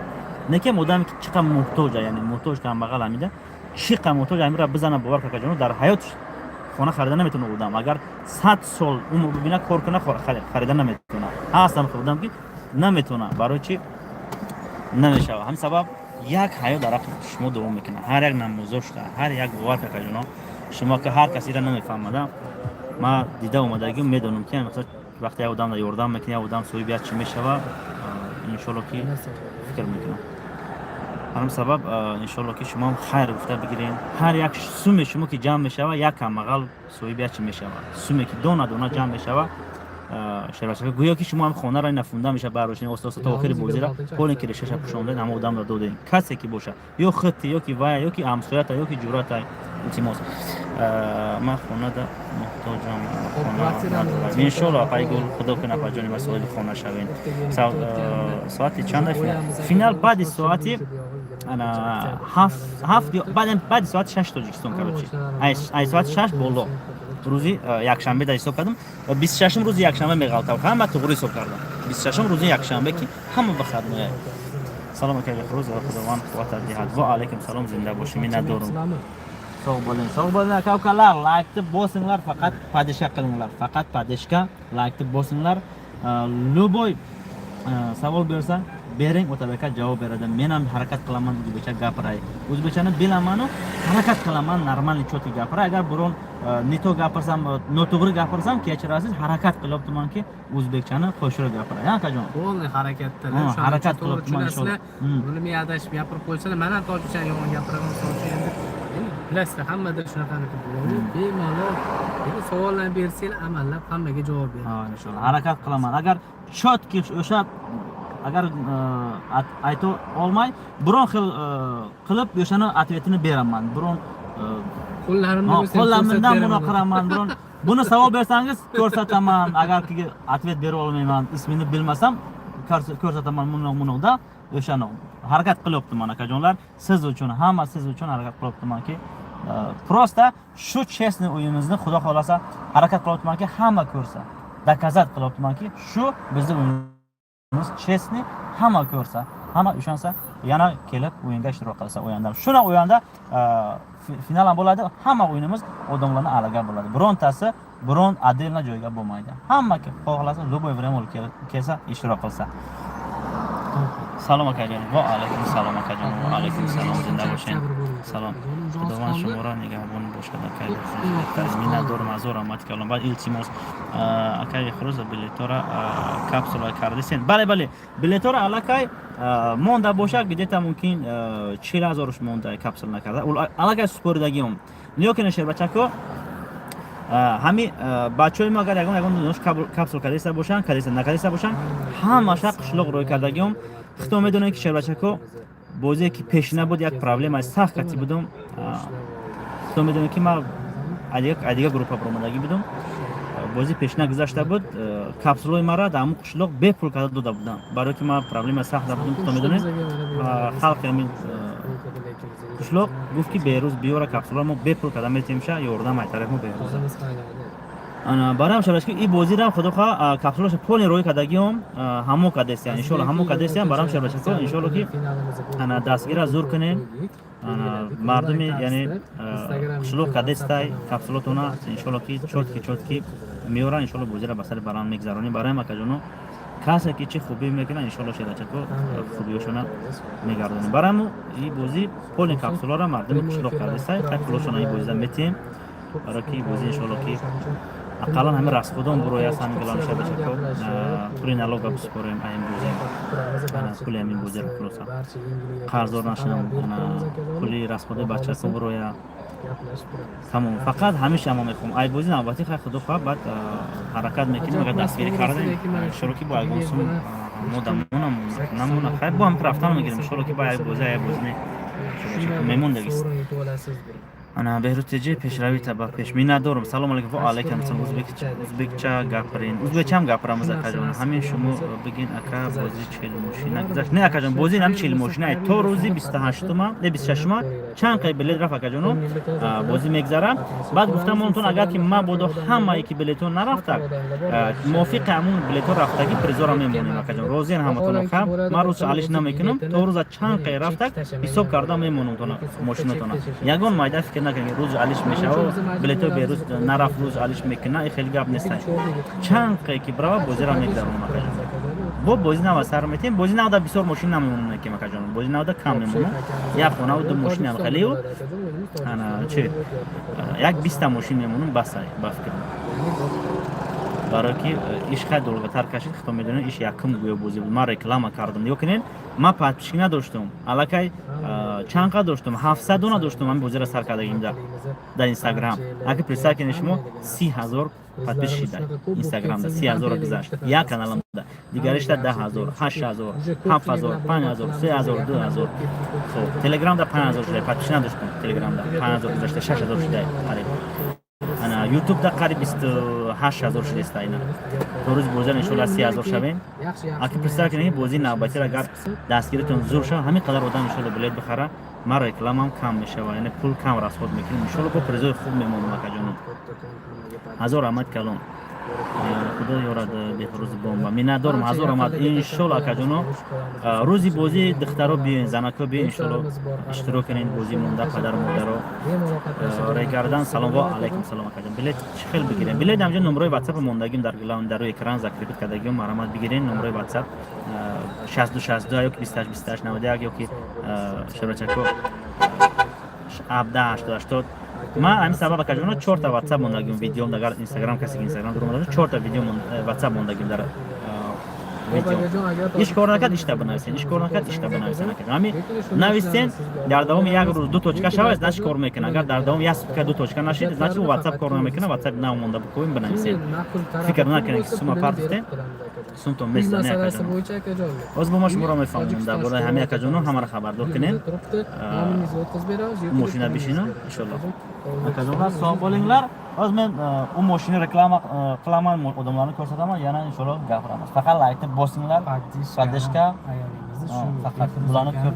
Некем одаме ки чӣ қа муҳтоҷа, яъне муҳтоҷ, камбағал ҳамида чӣ қа муҳтоҷ, ҳамира бизана, бовар какаҷоно, дар ҳаёт хона харида наметавона одам. Агар 100 сол умр бибина, кор куна, харида наметавона. Ҳастам одам, ки наметавона. Барои чӣ намешава? Ҳамин сабаб як ҳаёт дар ҳаққи шумо дуо мекунад, ҳар як намозо шуда, ҳар як. Бовар какаҷоно, шумо ки ҳар кас ира намефаҳмада, ма дида омадагим, медонам, ки вақте як одам ёрдам мекунӣ, як одам соҳиби як чӣ мешава, иншоалло, ки фикр мекунам. Ҳамин сабаб, иншоалло, ки шумоам хайр гуфта бигирен. Ҳар як суме шумо ки ҷамъ мешава, як камбағал соҳиби як чӣ мешава. Суме ки дона дона ҷамъ мешава, шербачака, гӯё ки шумо ҳам хонаро нафунда меша, барошни оста оста то охири бозира поле ки решаша пӯшондед, ҳама одамро додем, касе ки боша, ё худти, ё ки вая, ё ки ҳамсоята, ё ки ҷурата. Илтимос, ман хонада муҳтоҷам. Иншоалло, апайгул, Худо кун, апаҷони ма, соҳиби хона шавем. Соати чанда финал? Баъди соати ҳафт, баъди соати 6 Тоҷикистон, короче, ай соати 6 боло, рӯзи якшанбе да ҳисоб кардам, 26-ум рӯзи якшанбе меғалтав. Ҳама туғри ҳисоб кардам, 26-ум рӯзи якшанбе, ки ҳама выходной. Салом, акай Беҳрӯз, Худованд қувватат диҳад. Ва алайкум салом, зинда бошӣ, миннатдорум. Sog' bo'ling, sog' bo'ling, aka ukalar. Laykni bosinglar, faqat поддержка qilinglar, faqat поддержка, laykni bosinglar. Любой savol bersa. Bering, Otabek aka javob beradi. Men ham harakat qilaman o'zbekcha gapiray. O'zbekchani bilamanu, harakat qilaman нормальный, чётко gapiray. Agar biron не то gapirsam, noto'g'ri gapirsam, kechirasiz. Harakat qilyaptimanki, o'zbekchani qo'shirib gapiray, ha, akajon? Полный harakatda. Ha, harakat to'g'ri qilyapman, tushunasizlar. inshaalloh. Buni men adashib gapirib qo'ysalar, man ham tojikchani yomon gapiraman, misol uchun. Endi bilasizlar, hammada shunaqaniki bo'ladi. Bemalol endi savollarni bersanglar, amallab hammaga javob Ha, beraman. Inshaalloh harakat qilaman. Agar чётко o'sha agar ayta olmay, biron xil qilib o'shani ответ ini beraman. Biron Qo'llarimni ha, bo'lsa ham qo'llarimdan ko'rsatib buni beraman. Qilaman. Biron buni savol bersangiz, ko'rsataman. Agarki ответ bera olmayman, ismini bilmasam, ko'rsataman bundoq bundoqda o'shani harakat qilyaptiman, akajonlar. Siz uchun, hamma siz uchun harakat qilyaptimanki, просто shu честный o'yinimizni, xudo xohlasa, harakat qilyaptimanki, hamma ko'rsa, доказать qilyaptimanki, shu bizni o'yinimiz честный, hamma ko'rsa, hamma ishonsa, yana kelib o'yinga ishtirok qilsa. O'yinda shuna o'yinda final ham bo'ladi. Hamma o'yinimiz odamlarni alaga bo'ladi, birontasi biron отдельно joyga bo'lmaydi. Hamma xohlasa, любой время kelsa, ishtirok qilsa. Salom, akajon. Va alaykum salom, akajon. Va alaykum salom, zinda bo'ling. Salom. Худованд шуморо нигаҳбон бошад, акай. Миннатдорам, ҳазор раҳмат калом. Баъд, илтимос, акай Хурӯза, билетора капсула кардесен? Бале, бале, билетора аллакай монда боша, где-то мумкин 40 ҳазоруш монда, капсул накарда, аллакай супоридагиам. Нигоҳ кунед, шербачако, ҳами бачаҳои мо, агар ягон донош капсул кардеста бошанд, кардеста, накардеста бошанд, ҳамаша қишлоқ рӯй кардагиам. Худо медонед, ки, шербачако, бозие ки пешина буд, як проблемаи сахт кати будум. Худо медонед, ки ман адига группа баромадагӣ будум. Бозӣ пешина гузашта буд, капсулои мара дар ҳамун қишлоқ бепул карда дода будам, барое ки ман проблемаи сахт будум. Худо медонед, халқи ҳамин қишлоқ гуфт, ки Берӯз биёра капсуларо, мо бепул карда метиҳемша, ёрдам ай тарафи мо Берӯз. Ана барам шаваш, ки и бозирам, худо хоҳа, капсулаша полный рӯй кардагиём, ҳамо кардестиян, иншоалло, ҳамо кардестиян. Барам шавашако, иншоалло, ки ана дастгира зур кунем. Ана мардуми, яъне қишлоқ кардестай капсулотона, иншоалло, ки чётко, чётко меоран. Иншоалло, бозира ба сари баланд мегзаронем. Барои акаҷоно, касе ки чӣ хубӣ мекунад, иншоалло, шерачако, хубиёшона мегардонем. Бараму и бозӣ полный капсуларо мардуми қишлоқ кардестай, хай, пулошона и бозида метиҳем, барои ки бозӣ, иншоалло, ки ақаллан ҳамин расходон бурояст. Ҳамин галам шабачако, пули налога бисупорем аин бозӣ, пули ҳамин бозиро, хулоса, қарздор нашинам, пули расходи бачако буроя, тамом. Фақат ҳамеша мо мехоҳем ай бозӣ навбатӣ. Хай, худо хоҳад, баъд ҳаракат мекунем. Агар дастгирӣ кардем, иншоалло, ки бо ягон сум мо дамонам намона. Хай, бо ҳам рафтан мегирем, иншоалло, ки бо як бозӣ, як бозӣ не мемондагист. Ана Беҳрӯз теҷи, пешравита ба пеш, миннатдорам. Салом алейкум. Ва алайкум салом. Узбекча гапирин? Узбекчаам гапирамиз, акаҷон. Ҳамин шумо бигин, ака, бозӣ 40 мошина гузашт? Не, акаҷон, бозӣ ҳам 40 мошина то рӯзи 28-ума, не, 26-ума чанд қай билет рафт, акаҷоно, бозӣ мегзара. Баъд гуфтам онтон, агар ки мабодо ҳамае ки билетон нарафтак, мувофиқи ҳамун билетҳо рафтагӣ призора мемонем. Акаҷон, розиен ҳаматон? Ха, ман рӯз алиш намекунам, то рӯза чанд қай рафтак ҳисоб карда мемонам тона мошинатона. Ягон майда фикр накунед, рӯз алиш мешава, билетҳои берӯз нарафт, рӯз алиш мекуна, и хеле гап нест. Чанд қай ки брава, бозиро мегзаронам, акаҷон. Бо бозӣ нава сар метем. Бозӣ навда бисёр мошин намемонам, ки, акаҷон, бозӣ навда кам мемонам, як хонаву ду мошин ам хелею ана чи як 20-та мошин мемонам, басай ба фикрам, барое ки иш хай долготар кашид. Худо медонед, иш якум гӯё бозӣ буд, ман реклама кардам. Нигоҳ кунед, ман подписчик надоштум, аллакай чанд қад доштум? 700 дона доштум ҳамин бозиро сар кардагим дар Инстаграм. Аки представь кунед шумо, 30 000 подписчик дар Инстаграмда, 30 000-ро гузашт як каналамда, дигаришта 10 000, 8000, 7000, 5000, 3000, 2000. Хоб, Телеграмда 5000 шуда, подписчик надоштум, Телеграмда 5000 гузашта, 6000 шуда қариб. Ана Ютубда қариб 28 000 шудеста. Ина то рӯзи бозиро, иншоалло, 30 000 шавем. Аки представь кунед, бозии навбатиро агар дастгиритон зур шава, ҳамин қадар одам, иншоалло, билет бихара, ман рекламам кам мешава, яъне пул кам расход мекунем. Иншоалло, бо призои хуб мемонам, акаҷонум. Ҳазор раҳмат калон. Худо ёрад, Беҳрӯзи бомба. Миннатдорам, ҳазор омад. Иншолло, акаҷоно, рӯзи бозӣ духтаро биёен, занако биёен, иншолло, иштирок кунед. Бозӣ монда, падару модаро регардан. Салом ва алайкум салом, акаҷон. Билет чӣ хел бигирем? Билет ҳамҷо номрои ватсап мондагим дар дар рӯи экран закрепить кардагим, марҳамат, бигирен. Номрои ватсап 62 62 ёки 28 28 91 ёки, шабачако, 17 80 80. Ман ҳамин сабаб, акаҷоно, чорта ватсап мондагим видеом. Агар инстаграм, касе ки инстаграм дорад, чорта видео ватсап мондагим дар видео. Иш кор накард, ишта бинависен, иш кор накард, ишта бинависен. Ҳами нависен, дар давоми як рӯз ду точка шавад, значит, кор мекунад. Агар дар давоми як сутка ду точка нашид, значит, ватсап кор намекунад. Ватсап нав монда бикунем, бинависен. Фикр накунед, ки сума партофтем, сумтон места. Не, акаҷон, ҳозир бо ма шуморо мефаҳмонам дар бораи ҳами, акаҷоно, ҳамаро хабардор кунем. Мошина бишину, иншолло. Акаҷонlar, sog' bo'linglar. Hozir men u moshina reklama qilaman, odamlarni ko'rsataman, yana inshaalloh gapiramiz. Faqat laykni bosinglar, поддержка faqat bularni ko'p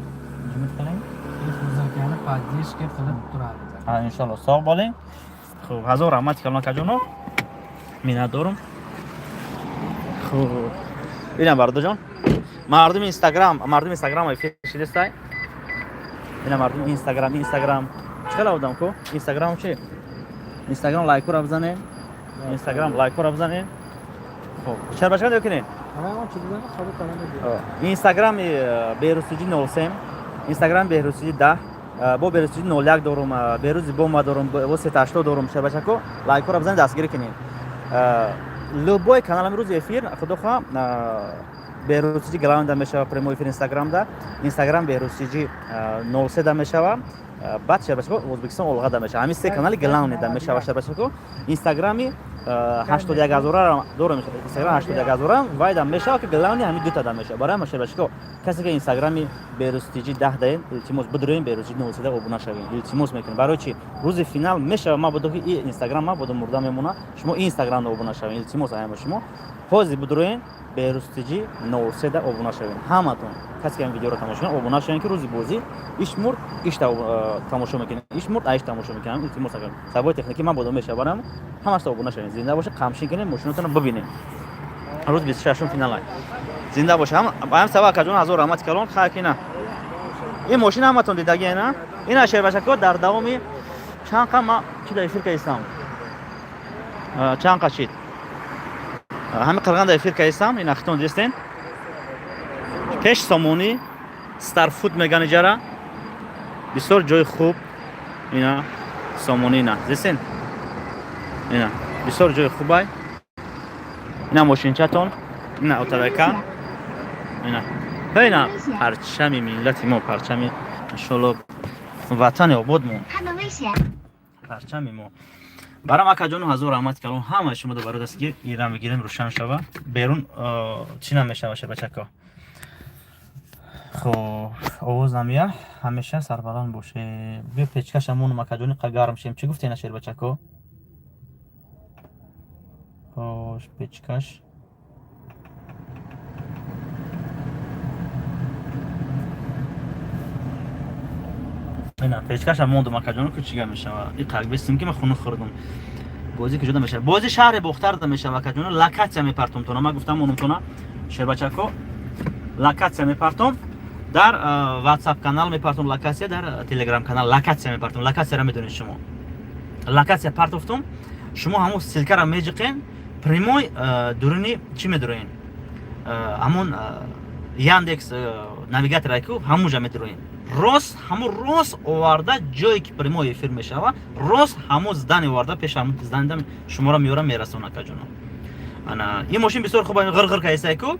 jimit qiling. Behruz akani поддержка qilib turadi. Ha, inshaalloh, sog' bo'ling. Xo'p, ҳазор раҳмат, калон акаҷоно. Миннатдорам. Хуб. Бинам, бародарҷон. Мардуми Инстаграм, мардуми Инстаграм эфир шидистай. Бинам, мардуми Инстаграм, Инстаграм. Чӣ хел одам ку? Инстаграм чи? Инстаграм лайкура бизанед. Инстаграм лайкура бизанед. Хуб, шарбашка мекунед? Инстаграми Беҳрӯзтиҷи 03, Инстаграм Беҳрӯзтиҷи 10, бо Беҳрӯзтиҷи 01 дорум, Беҳрӯзи бомба дорум, бо 380 дорум. Шарбашако, лайкура бизанед, дастгирӣ кунед. Любой каналам рӯзи эфир, худо хоҳа, Беҳрӯзтиҷи главный мешава прямой эфир Инстаграмда, Инстаграм Беҳрӯзтиҷи 03 да мешава, баъд, шарбашако, Ӯзбекистон олғада мешава. Ҳамин се канали главный да мешава, шарбашако. Инстаграми 81 ҳазора дорам, Инстаграм 81 ҳазора вайда мешава, ки главный ҳамин дута мешава. Барои ҳама, шарбашако, касе ки Инстаграми Беҳрӯзтиҷи 10 даем, илтимос, бидроем, Беҳрӯзтиҷи 03 обуна шавем, илтимос мекунем. Барои чи рӯзи финал мешава, мабодо ки и Инстаграм мабодо мурда мемона, шумо Инстаграмда обуна шавем, илтимос. Аяма шумо ҳозир бидроем, Беҳрӯзтиҷи 03 обуна шавем. Ҳаматон, касе ки ин видеоро тамошо кунад, обуна шавем, ки рӯзи бозӣ иш мурд, ишта тамошо мекунем, иш мурд, аиш тамошо мекунем. Илтимос, сабаби техникӣ ман бодо мешава, барам ҳамашта обуна шавем. Зинда боша, қамшин кунем, мошинотонро бибинем. Рӯз 26-ум финала. Зинда боша. Ҳам саба, акаҷон, ҳазор раҳмати калон. Хайр, ина ин мошина ҳаматон дидаги, ина, ина, шербашако. Дар давоми чанд қа ма чи дар эфир кардистам, чанд қа шид, ҳами қирған дар эфир кардистам. Ина хитон дистен, пеш Сомонӣ, Старфуд меган иҷара, бисёр ҷои хуб. Ина Сомонӣ, ина дистен, ина бисёр ҷои хубай. Ина мошинчатон, ина отабека, ина, ина парчами миллати мо, парчами, иншолло, ватани ободмон, парчами мо. Барам, акаҷону, ҳазор раҳмати калон ҳамаи шумо барои дастгир. Ира мегирем, рӯшан шава, берун чӣ намешава, шебачако. Хоб, овоз намея. Ҳамеша сарбаланд боше. Биё, печкашамонум, акаҷони, қа гарм шем. Чӣ гуфте, на, шербачако? Хош, печкаш. Ина печкаша мондум, акаҷоно, ку чига мешава. И қак бестим, ки ман хунук хӯрдум. Бозӣ куҷода мешава? Бозӣ шаҳри Бохтарда мешава, акаҷоно. Локатсия мепартом тона, ман гуфтам, монумтона, шербачако, локатсия мепартом дар WhatsApp канал, мепартом локатсия дар Telegram канал, локатсия мепартом. Локатсияро медонед шумо. Локатсия партофтум, шумо ҳамон ссылка ра меҷиқен, прямой дуруни чӣ медуроен, ҳамон Яндекс навигатора ку, ҳамонҷа медуроен, рост ҳамон рост оварда ҷое ки прямой эфир мешава, рост ҳамон здание оварда, пеш ҳамон здание шуморо меёра, мерасона, акаҷоно. Ана ин мошин бисёр хуб ғирғир кайсай ку.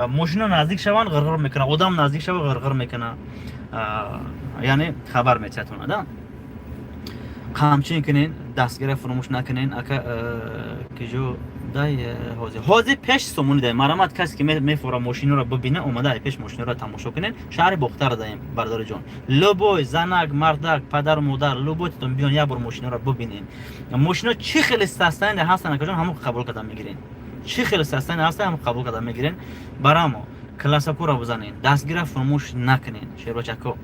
Мошино наздик шаванд, ғирғир мекунад, одам наздик шава, ғирғир мекунад, яъне хабар метиҳатона да. Қамчин кунен, дастгира фуромӯш накунен. Ака, киҷо дай ҳозир? Ҳозир пеш Сомонӣ дай. Марамат, касе ки мефора мошиноро бибина, омада пеш мошиноро тамошо кунен. Шаҳри Бохтар даем, бародариҷон. Любой занак, мардак, падару модар, любой тон биён, як бор мошиноро бибинен. Мошино чӣ хеле состояние ҳастан, акаҷон, ҳамон қабул карда мегирен. Чӣ хеле состояние ҳастан, ҳамон қабул карда мегирен. Барамо классакуро бизанен, дастгира фуромӯш накунен, шербачако.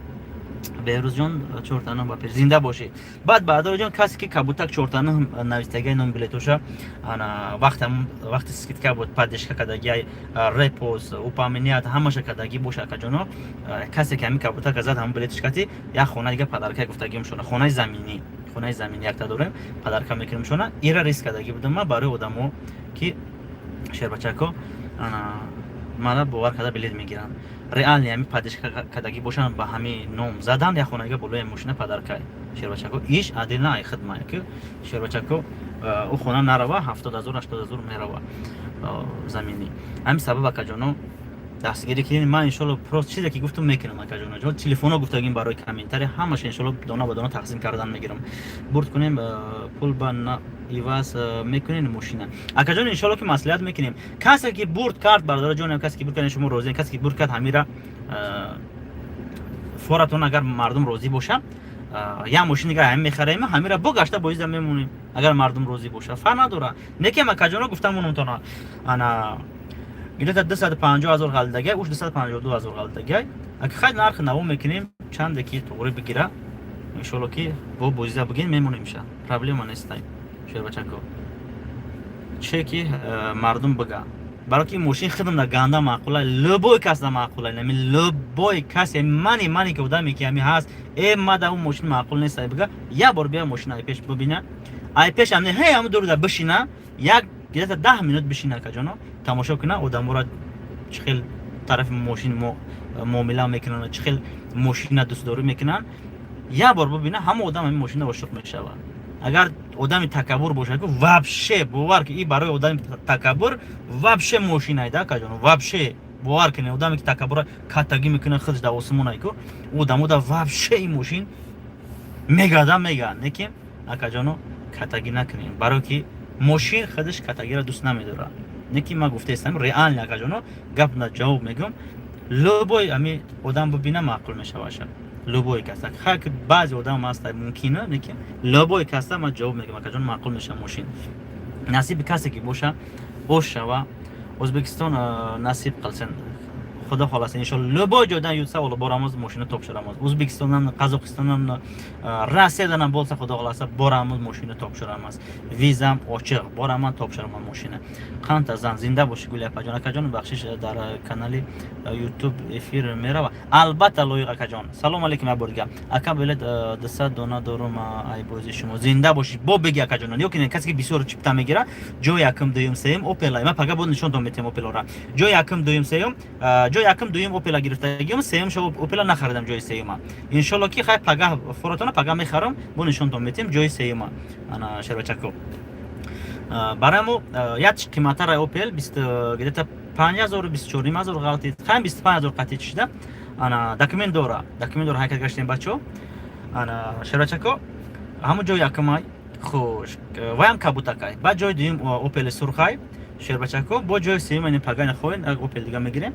Беҳрӯзҷон, чортана ба пеш, зинда бошӣ. Баъд, баъдоҷон, касе ки кабутак чортана навистагиа ном билетоша, ана вақт вақти скидка буд, поддержка кардагиай, репост, упоминать, ҳамаша кардагӣ боша, акаҷоно, касе ки ҳамин кабутака зад, ҳамин билетиш кати як хона дига подарка гуфтагиам шона, хонаи заминӣ, хонаи заминӣ якта дорем, подарка мекунем шона. Ира риск кардагӣ будам ма барои одамо, ки шербачако ана мана бовар карда билет мегиранд. Реально ҳами поддержка кардагӣ бошанд, ба ҳами ном задан, як хонага болои мошина подарка. Шербачако, иш адил на хидма ки, шербачако, ӯ хона нарава, 70 000, 80 000 мерава заминӣ. Ҳамин сабаб, акаҷоно, дастгирӣ кунед. Ман, иншолло, просто чизе ки гуфтам, мекунам, акаҷоно. Ҷо телефоно гуфтагим барои комментарий, ҳамаша, иншолло, дона ба дона тақсим кардан мегирам. Бурд кунем, пул ба иваз мекунем мошина, акаҷон, иншолло, ки маслиҳат мекунем. Касе ки бурд кард, бародараҷон, касе ки бурд кард, шумо розӣ. Касе ки бурд кард, ҳамира форатон, агар мардум розӣ боша, як мошин дига ҳами мехарем, ҳамира бо гашта боизда мемонем. Агар мардум розӣ боша, фарқ надора. Некем, акаҷоно, гуфтам онтона, ана где-то 250 000 ғалтагай, уш 252 000 ғалтагай. Ака, хай, нархи наво мекунем, чанде ки туғри бигира, иншолло, ки бо бозида бигин, мемонемша, проблема нестай. Шербачако, че ки мардум бига, баро ки мошин хидм да ганда маъқула, любой кас да маъқула, нами любой кас, мани ки одаме ки ҳами ҳаст, э, мада ун мошин маъқул нест, бига, як бор бия, мошин ай пеш бибина, ай пеш ам ҳей ҳаму дурда бишина, як где-то 10 минут бишина, акаҷоно, тамошо куна одаморо, чӣ хел тарафи мошин муомила мекунанд, чӣ хел мошина дӯстдорӣ мекунанд. Як бор бибина, ҳама одам ҳамин мошина ошиқ мешавад. Агар одами такаббур бошад, вообще бовар ки, и барои одами такаббур вообще мошинай да, акаҷон, вообще бовар кунед, одаме ки такаббура каттагӣ мекунад, худаш дар осмонай ку, одамо да вообще ин мошин мегада мега. Лекин, акаҷоно, каттагӣ накунем, барое ки мошин худаш каттагиро дӯст намедорад. Не ки ман гуфтаистам, реально, акаҷоно, гап на ҷавоб мегӯм, любой ами одам бибина, маъқул мешаваша, любой кас. Хай, баъзе одам ҳаста, мумкина, лекин любой каса ман ҷавоб мегӯм, акаҷон, маъқул мешава мошин, насиби касе ки боша, бош шава. O'zbekiston насиб qilsin, Xudo xohlasa, inshaalloh, любой joydan yutsa, boramiz, moshina topshiramiz. O'zbekistondan, Qozog'istondan, Rossiyadan ham bo'lsa, Xudo xohlasa, boramiz, moshina topshiramiz. Vizam ochiq, boraman, topshiraman moshina. Qanta zan, zinda boshi, Guli opajon. Akajon, бахшиш, дар канали YouTube эфир мерава? Албатта, лоиқ акаҷон. Салом алейкум, як бор дига, ака. Билет 200 дона дорум, ай бози шумо. Зинда бошӣ. Бо беги, акаҷон, ё ки касе ки бисёр чипта мегира, ҷои якум, дуюм, сеюм Опела. Ма пага боз нишонтон метиҳам Опелора. Ҷои якум, дуюм, сеюм, ҷои якум, дуюм Опела гирифтагиам, сеюм шо Опела нахаридам, ҷои сеюма. Иншолло, ки хай, пага форотона, пага мехарам, бо нишонтон метиҳем ҷои сеюма. Ана, шербачако, барои мо як қиматтара Опел где-то 5000, 24 500 ғалтид, хай, 25 000 қатъи чишида. Ана, документ дора, документ дора, ҳаракат гаштем, бачо. Ана, шербачако, ҳамун ҷои якумай, хуш, ваям кабутакай, баъд ҷои дуюм Опели сурхай, шербачако, бо ҷои сеюм ани пагани хоҳем, як Опел дига мегирем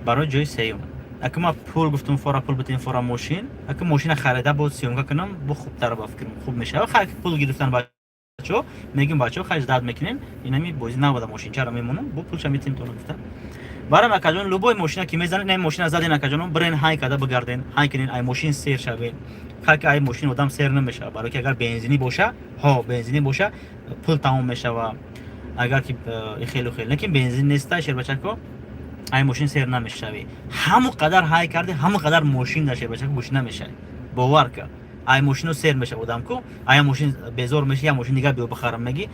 барои ҷои сеюм. Ака, ма пул гуфтум, фора пул битем, фора мошин. Ака, мошина харида, боз съёмка кунам, бо хубтар, ба фикрам, хуб мешава. Хай, пул гирифтан бачо, мегим, бачо, хай, ждать мекунем, инами бози набода, мошинчаро мемонам, бо пулша метем тона гуфта. Барам, акаҷон, любой мошина ки мезанед, ин мошина заден, акаҷоно, бирен, ҳай када бигарден, ҳай кунен, ай мошин сер шавен. Хай, ки ай мошин одам сер намешава, барои ки агар бензинӣ боша, ҳо, бензинӣ боша, пул тамом мешава. Агар ки хелу хел, лекин бензин неста, шербачако, ай мошин сер намешавӣ. Ҳамон қадар ҳай карди, ҳамон қадар мошин дар, шербачако, гӯш намешавӣ, бовар ка. Ай мошино сер мешава одам ку, ай мошин безор меша, я мошин дигар биё бихарам меги.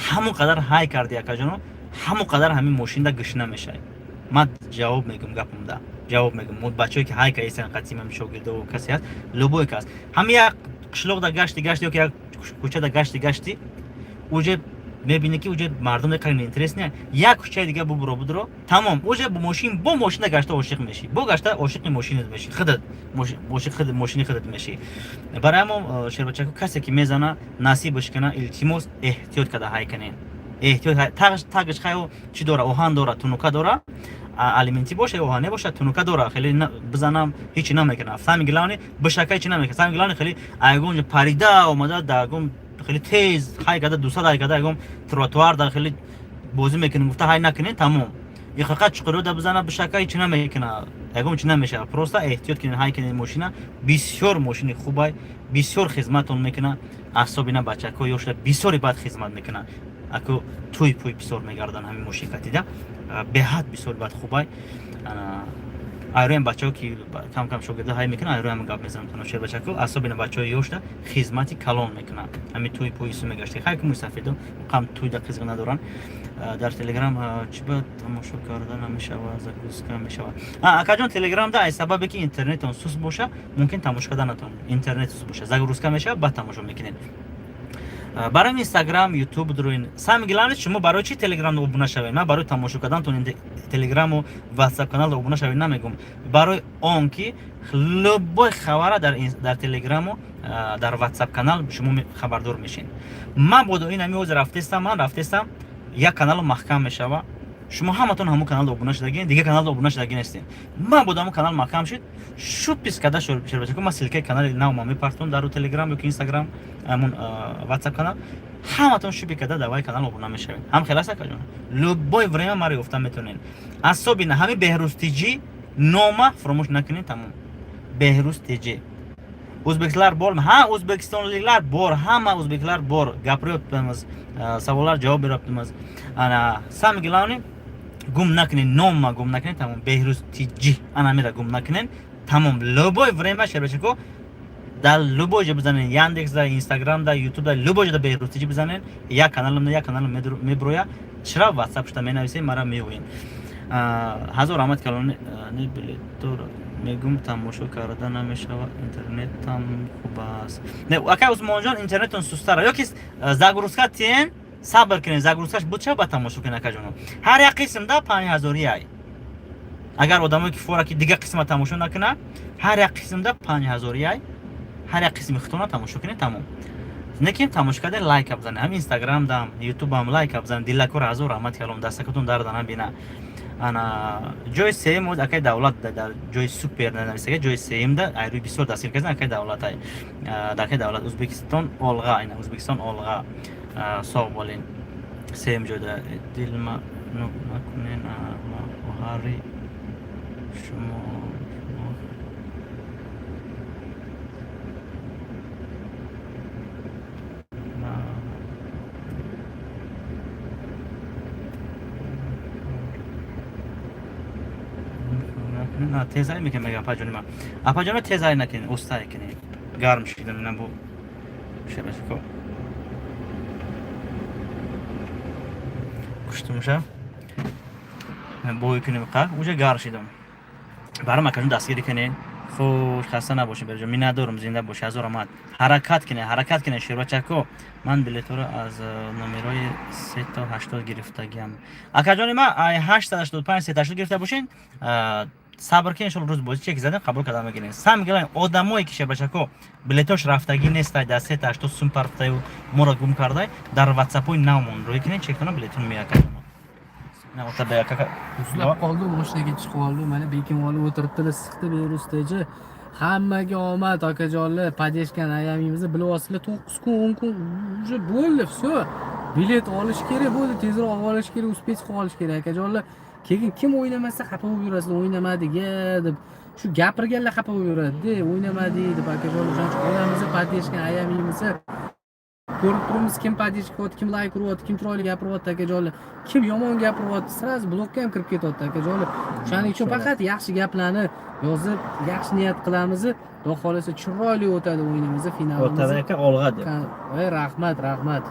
Ҳамон қадар ҳай карди, акаҷоно, ҳамон қадар ҳамин мошинда гӯш намешавӣ. Ман ҷавоб мегӯм, гапамда ҷавоб мегӯм. Бачаое ки ҳай каистан, қатимам шогирдо, касе ҳаст, любой кас, ҳами як қишлоқда гашти гашти ёки як кӯчада гашти гашти, уже мебинӣ, ки уже мардум қайни интерес не. Як кӯчаи дига бубуро, будро, тамом, уже бо мошин, бо мошина гашта ошиқ мешӣ, бо гашта ошиқи мошинат мешӣ, худат ошиқ худ мошини худат мешӣ. Барои ҳамо, шербачако, касе ки мезана, насибаш кана, илтимос, эҳтиёт када ҳай канен, эҳтиёт. Тагаш хай чӣ дора, оҳан дора, тунука дора, алюминӣ боша, оҳане боша, тунука дора, хеле бизанам, ҳечи намекунад. Самое главное, бишака, ҳечи намекунад. Самое главное, хеле ягон парида омада, ягон хеле тез ҳай када, 200 ҳай када, ягон тротуар дар хеле бозӣ мекунем гуфта ҳай накунем, тамом. И фақат чуқурда бизана, бишака, ҳеч намекуна, ягон чи намешава. Просто эҳтиёт кунед, ҳай кунед. Мошина бисёр мошини хубай, бисёр хизматон мекуна, особенно бачако ёшта бисёри бад хизмат мекуна. Аку туй пуй бисёр мегардан ҳамин мошин катида, беҳад бисёр бад хубай. Айроям бачаҳо ки кам кам шогирда ҳай мекунан, айроям гап мезанам тано, шербачако, особенно бачаҳои ёшта хизмати калон мекунанд. Ҳамин туй пуйсу мегашти, хай ки мӯйсафедо қам туйда қизиқ надоранд. Дар Телеграм чӣ ба тамошо карда намешавад, загрузка мешавад? Акаҷон, Телеграмда аз сабабе ки интернетон суст боша, мумкин тамошо карда натонед. Интернет суст боша, загрузка мешавад, баъд тамошо мекунед. Барои Инстаграм, Ютуб дуруин. Самое главное, шумо барои чи Телеграм обуна шавед? Ман барои тамошо кардантон Телеграму Ватсап канал обуна шавед намегум, барои он ки любой хабара дар Телеграму дар Ватсап канал шумо хабардор мешед. Ман бодо ин ҳами ҳозир рафтестам, ман рафтестам, як каналу маҳкам мешава, шумо ҳаматон ҳамун канал обуна шудагин, дигар канал обуна шудаги нестем. Ман бодо ҳамун канал маҳкам шуд, шуд пис када шербачако, ман ссылка и канали навма мепартон дар Телеграм ёки Инстаграм, ҳамун Ватсап канал, ҳаматон шуби када давай канал обуна мешавед. Ҳам хел аст, акаҷон, любой время маро ёфта метонед. Особенно ҳами Беҳрӯз ТЖ нома фуромӯш накунед, тамом. Беҳрӯз ТЖ. O'zbeklar bormi? Ha, o'zbekistonliklar bor, hamma o'zbeklar bor, gapiryapmiz, savollar javob beryapmiz. Ana, самое главное, гум накунед номма, гум накунед, тамом. Беҳрӯз ТЖ, ана мера гум накунед, тамом. Любой время, шербачако, дар любой ҷо бизанед, Яндексда, Инстаграмда, Ютубда, любой ҷода Беҳрӯз ТЖ бизанед, як каналам, як каналам меброя. Чира Ватсап шуда менависед, мара меоем. Ҳазор раҳмат калони. Не, билетор мегум, тамошо карда намешавад, интернетам хуб аст. Не, акай Усмонҷон, интернетон сустара ёки загрузка тиен, сабр кунед, загрузка ш буд шава, ба тамошо кунед, акаҷоно. Ҳар як қисмда 5000-и ай. Агар одамое ки фора ки дигар қисма тамошо накунад, ҳар як қисмда 5000-и ай, ҳар як қисми худтона тамошо кунед, тамом. Неким тамошо карда, лайка бизанед, ҳам Инстаграмдам, Ютубам лайка бизанед. Дилакор, ҳазор раҳмат калом, дастакатон дарда набина. Ана, ҷои сеюм оз акай Давлат, дар ҷои супер нанависага, ҷои сеюмда айрӯи бисёр дастгир кардан акай Давлат ай. Акай Давлат, Ӯзбекистон олға, айна Ӯзбекистон олға, соғ болин. Сеюм ҷойда. Дилма накунен, хоҳари шумо. Тезай мекунем, мегам, апаҷони ман, апаҷони, тезай накунед, устай кунед. Гарм шидам, ина бу шебасико куштумша бой кунем, қа уже гарм шидам. Барам, акаҷон, дастгирӣ кунед. Хуш, хаста набошед, берҷон, миннатдорум, зинда бошед, ҳазор раҳмат. Ҳаракат кунед, ҳаракат кунед, шербачако. Ман билетҳоро аз номерои 3 то 80 гирифтагиам, акаҷони ман. 885 3 80 гирифта бошед, сабр кунед, иншолло рӯз бозӣ чек задем, қабул карда мегирем. Самое главное, одамое ки, шербачако, билетош рафтагӣ нестай, дар 3 то 80 сум партаю моро гум кардай, дар Ватсапҳои навмон рӯй кунед, чектона билетон меякад. Uxlab qoldi, moshinaga chiqib oldi, mana bekinib olib o'tiribdilar, siqdi Behruz TJ. Hammaga omad, akajonlar, поддержка ni ayamaymiz, bilib olsanglar, 9 kun, 10 kun уже bo'ldi, все. Bilet olish kerak bo'ldi, tezroq olish kerak, успеть qilib olish kerak, akajonlar. Keyin kim o'ynamasa xafa bo'lib yurasizlar, o'ynamadik deb. Shu gapirganlar xafa bo'lib yuradi-da, o'ynamadik deb, akajonlar. O'shaning uchun olamiz, поддержка ni ayamaymiz. Ko'rib turibmiz, kim поддержка qilyapti, kim layk uryapti, kim chiroyli gapiryapti, akajonlar. Kim yomon gapiryapti, сразу blokka ham kirib ketyapti, akajonlar. O'shaning uchun faqat yaxshi gaplarni yozib, yaxshi niyat qilamiz. Xudo xohlasa, chiroyli o'tadi o'yinimiz, finalimiz. O'rtada aka, olg'a deb. Voy, rahmat, rahmat.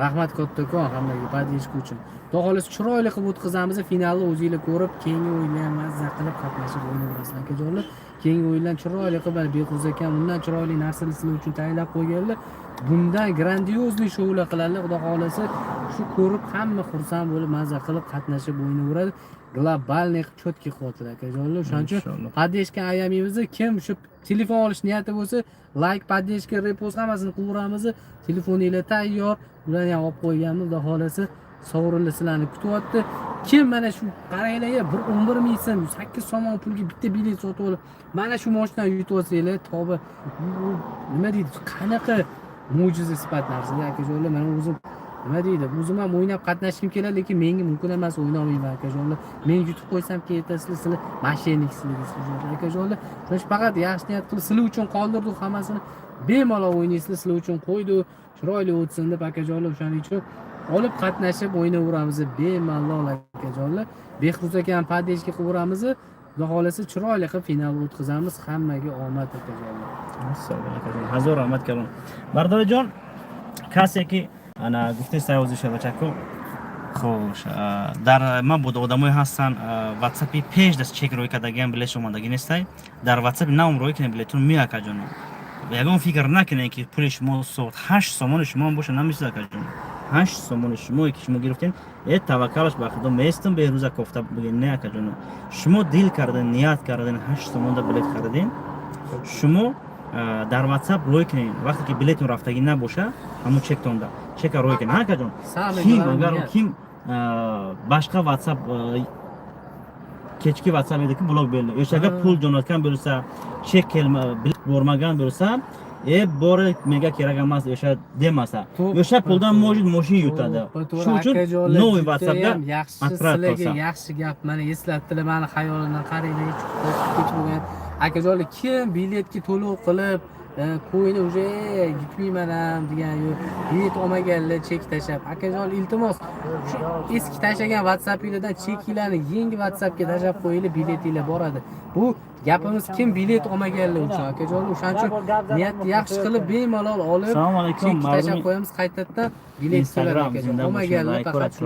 Rahmat kattakon hammaga поддержка uchun. Xudo xohlasa, chiroyli qilib o'tkazamiz finalni, o'zinglar ko'rib, keyingi o'yinda ham mazza qilib qatnashib o'ynayverasizlar, akajonlar. Keyingi o'yindan chiroyli qilib, mana Behruz akam undan chiroyli narsalar sizlar uchun tayyorlab qo'yganlar. Bundan грандиозный shoular qiladilar, Xudo xohlasa, shu ko'rib hamma xursand bo'lib, mazza qilib qatnashib o'ynayveradi. Глобальный qilib, четкий qilyaptilar, akajonlar. O'shaning uchun Inshaalloh. Поддержка ayamaymiz. Kim shu telefon olish niyati bo'lsa, layk, поддержка, repost hammasini qilaveramiz. Telefoninglar tayyor, ularni ham olib qo'yganmiz. Xudo xohlasa, sovrinlar sizlarni kutyapti. Kim mana shu qaranglar, bir 11 000 so'm, 8 somon pulga bitta bilet sotib olib, mana shu mashinani yutib olsanglar, tavba, bu nima deydi, qanaqa mo'jiza sifat narsa, akajonlar. Mana o'zim Nima deydi, o'zim ham o'ynab qatnashgim keladi, lekin menga mumkin emas, o'ynolmayman, akajonlar. Men yutib qo'ysam, ketasizlar, sizlar мошенник sizlar, akajonlar. Shuning uchun faqat yaxshi niyat qilib, sizlar uchun qoldirdik hammasini. Bemalol o'ynaysizlar, sizlar uchun qo'ydik, chiroyli o'tsin deb, akajonlar. O'shaning uchun olib qatnashib o'ynayveramiz bemalol, akajonlar. Behruz aka ham поддержка qilaveramiz. Xudo xohlasa, chiroyli qilib final o'tkazamiz. Hammaga omad, akajonlar. Ҳазор раҳмат калон, бардораҷон. Касе ки ана гуфтаи саёзи шабачаку, хуш дар ман буд, одамое ҳастанд, ватсапи пеш даст чек рӯй кардагиам, билет омадагӣ нестай. Дар ватсапи навм рӯй кунед, билетон меяд, акаҷон. Ягон фикр накунед, ки пули шумо сохт. 8 сомони шумо боша намесӯзад, акаҷон. 8 сомони шумое ки шумо гирифтем, э, таваккалаш ба худо местум, беҳрӯза кофта бигӯед. Не, акаҷон, шумо дил карден, ният карден, 8 сомонда билет харидем. Шумо дар ватсап рӯй кунед, вақте ки билетон рафтагӣ набоша, ҳамун чектонда чека рӯй кунед, акаҷон. Ким агар ким башқа ватсап, кечки ватсап еда ки блок белди, ё агар пул ҷонаткан берса, чек билет бормаган берса, э, боре мега керак эмас, ёша демаса, ёша пулдан может мошин yutadi. Shu uchun новый whatsappga yaxshi, sizlarga yaxshi gap mana eslatdilar. Mani xayolimdan, qaranglar, kech bo'lgan, akajonlar. Kim biletga to'lov qilib, qo'yni уже yutmayman ham degan, bilet olmaganlar, chek tashlab, akajon, iltimos, shu eski tashlagan whatsappinglardan chekinglarni yangi whatsappga tashlab qo'yinglar, biletinglar boradi. Bu gapimiz kim bilet olmaganlar uchun, akajon. O'shaning uchun niyatni yaxshi qilib, bemalol olib, Assalomu alaykum. Chek tashlab qo'yamiz, qaytadan bilet keladi, akajon. Olmaganlar faqat shu,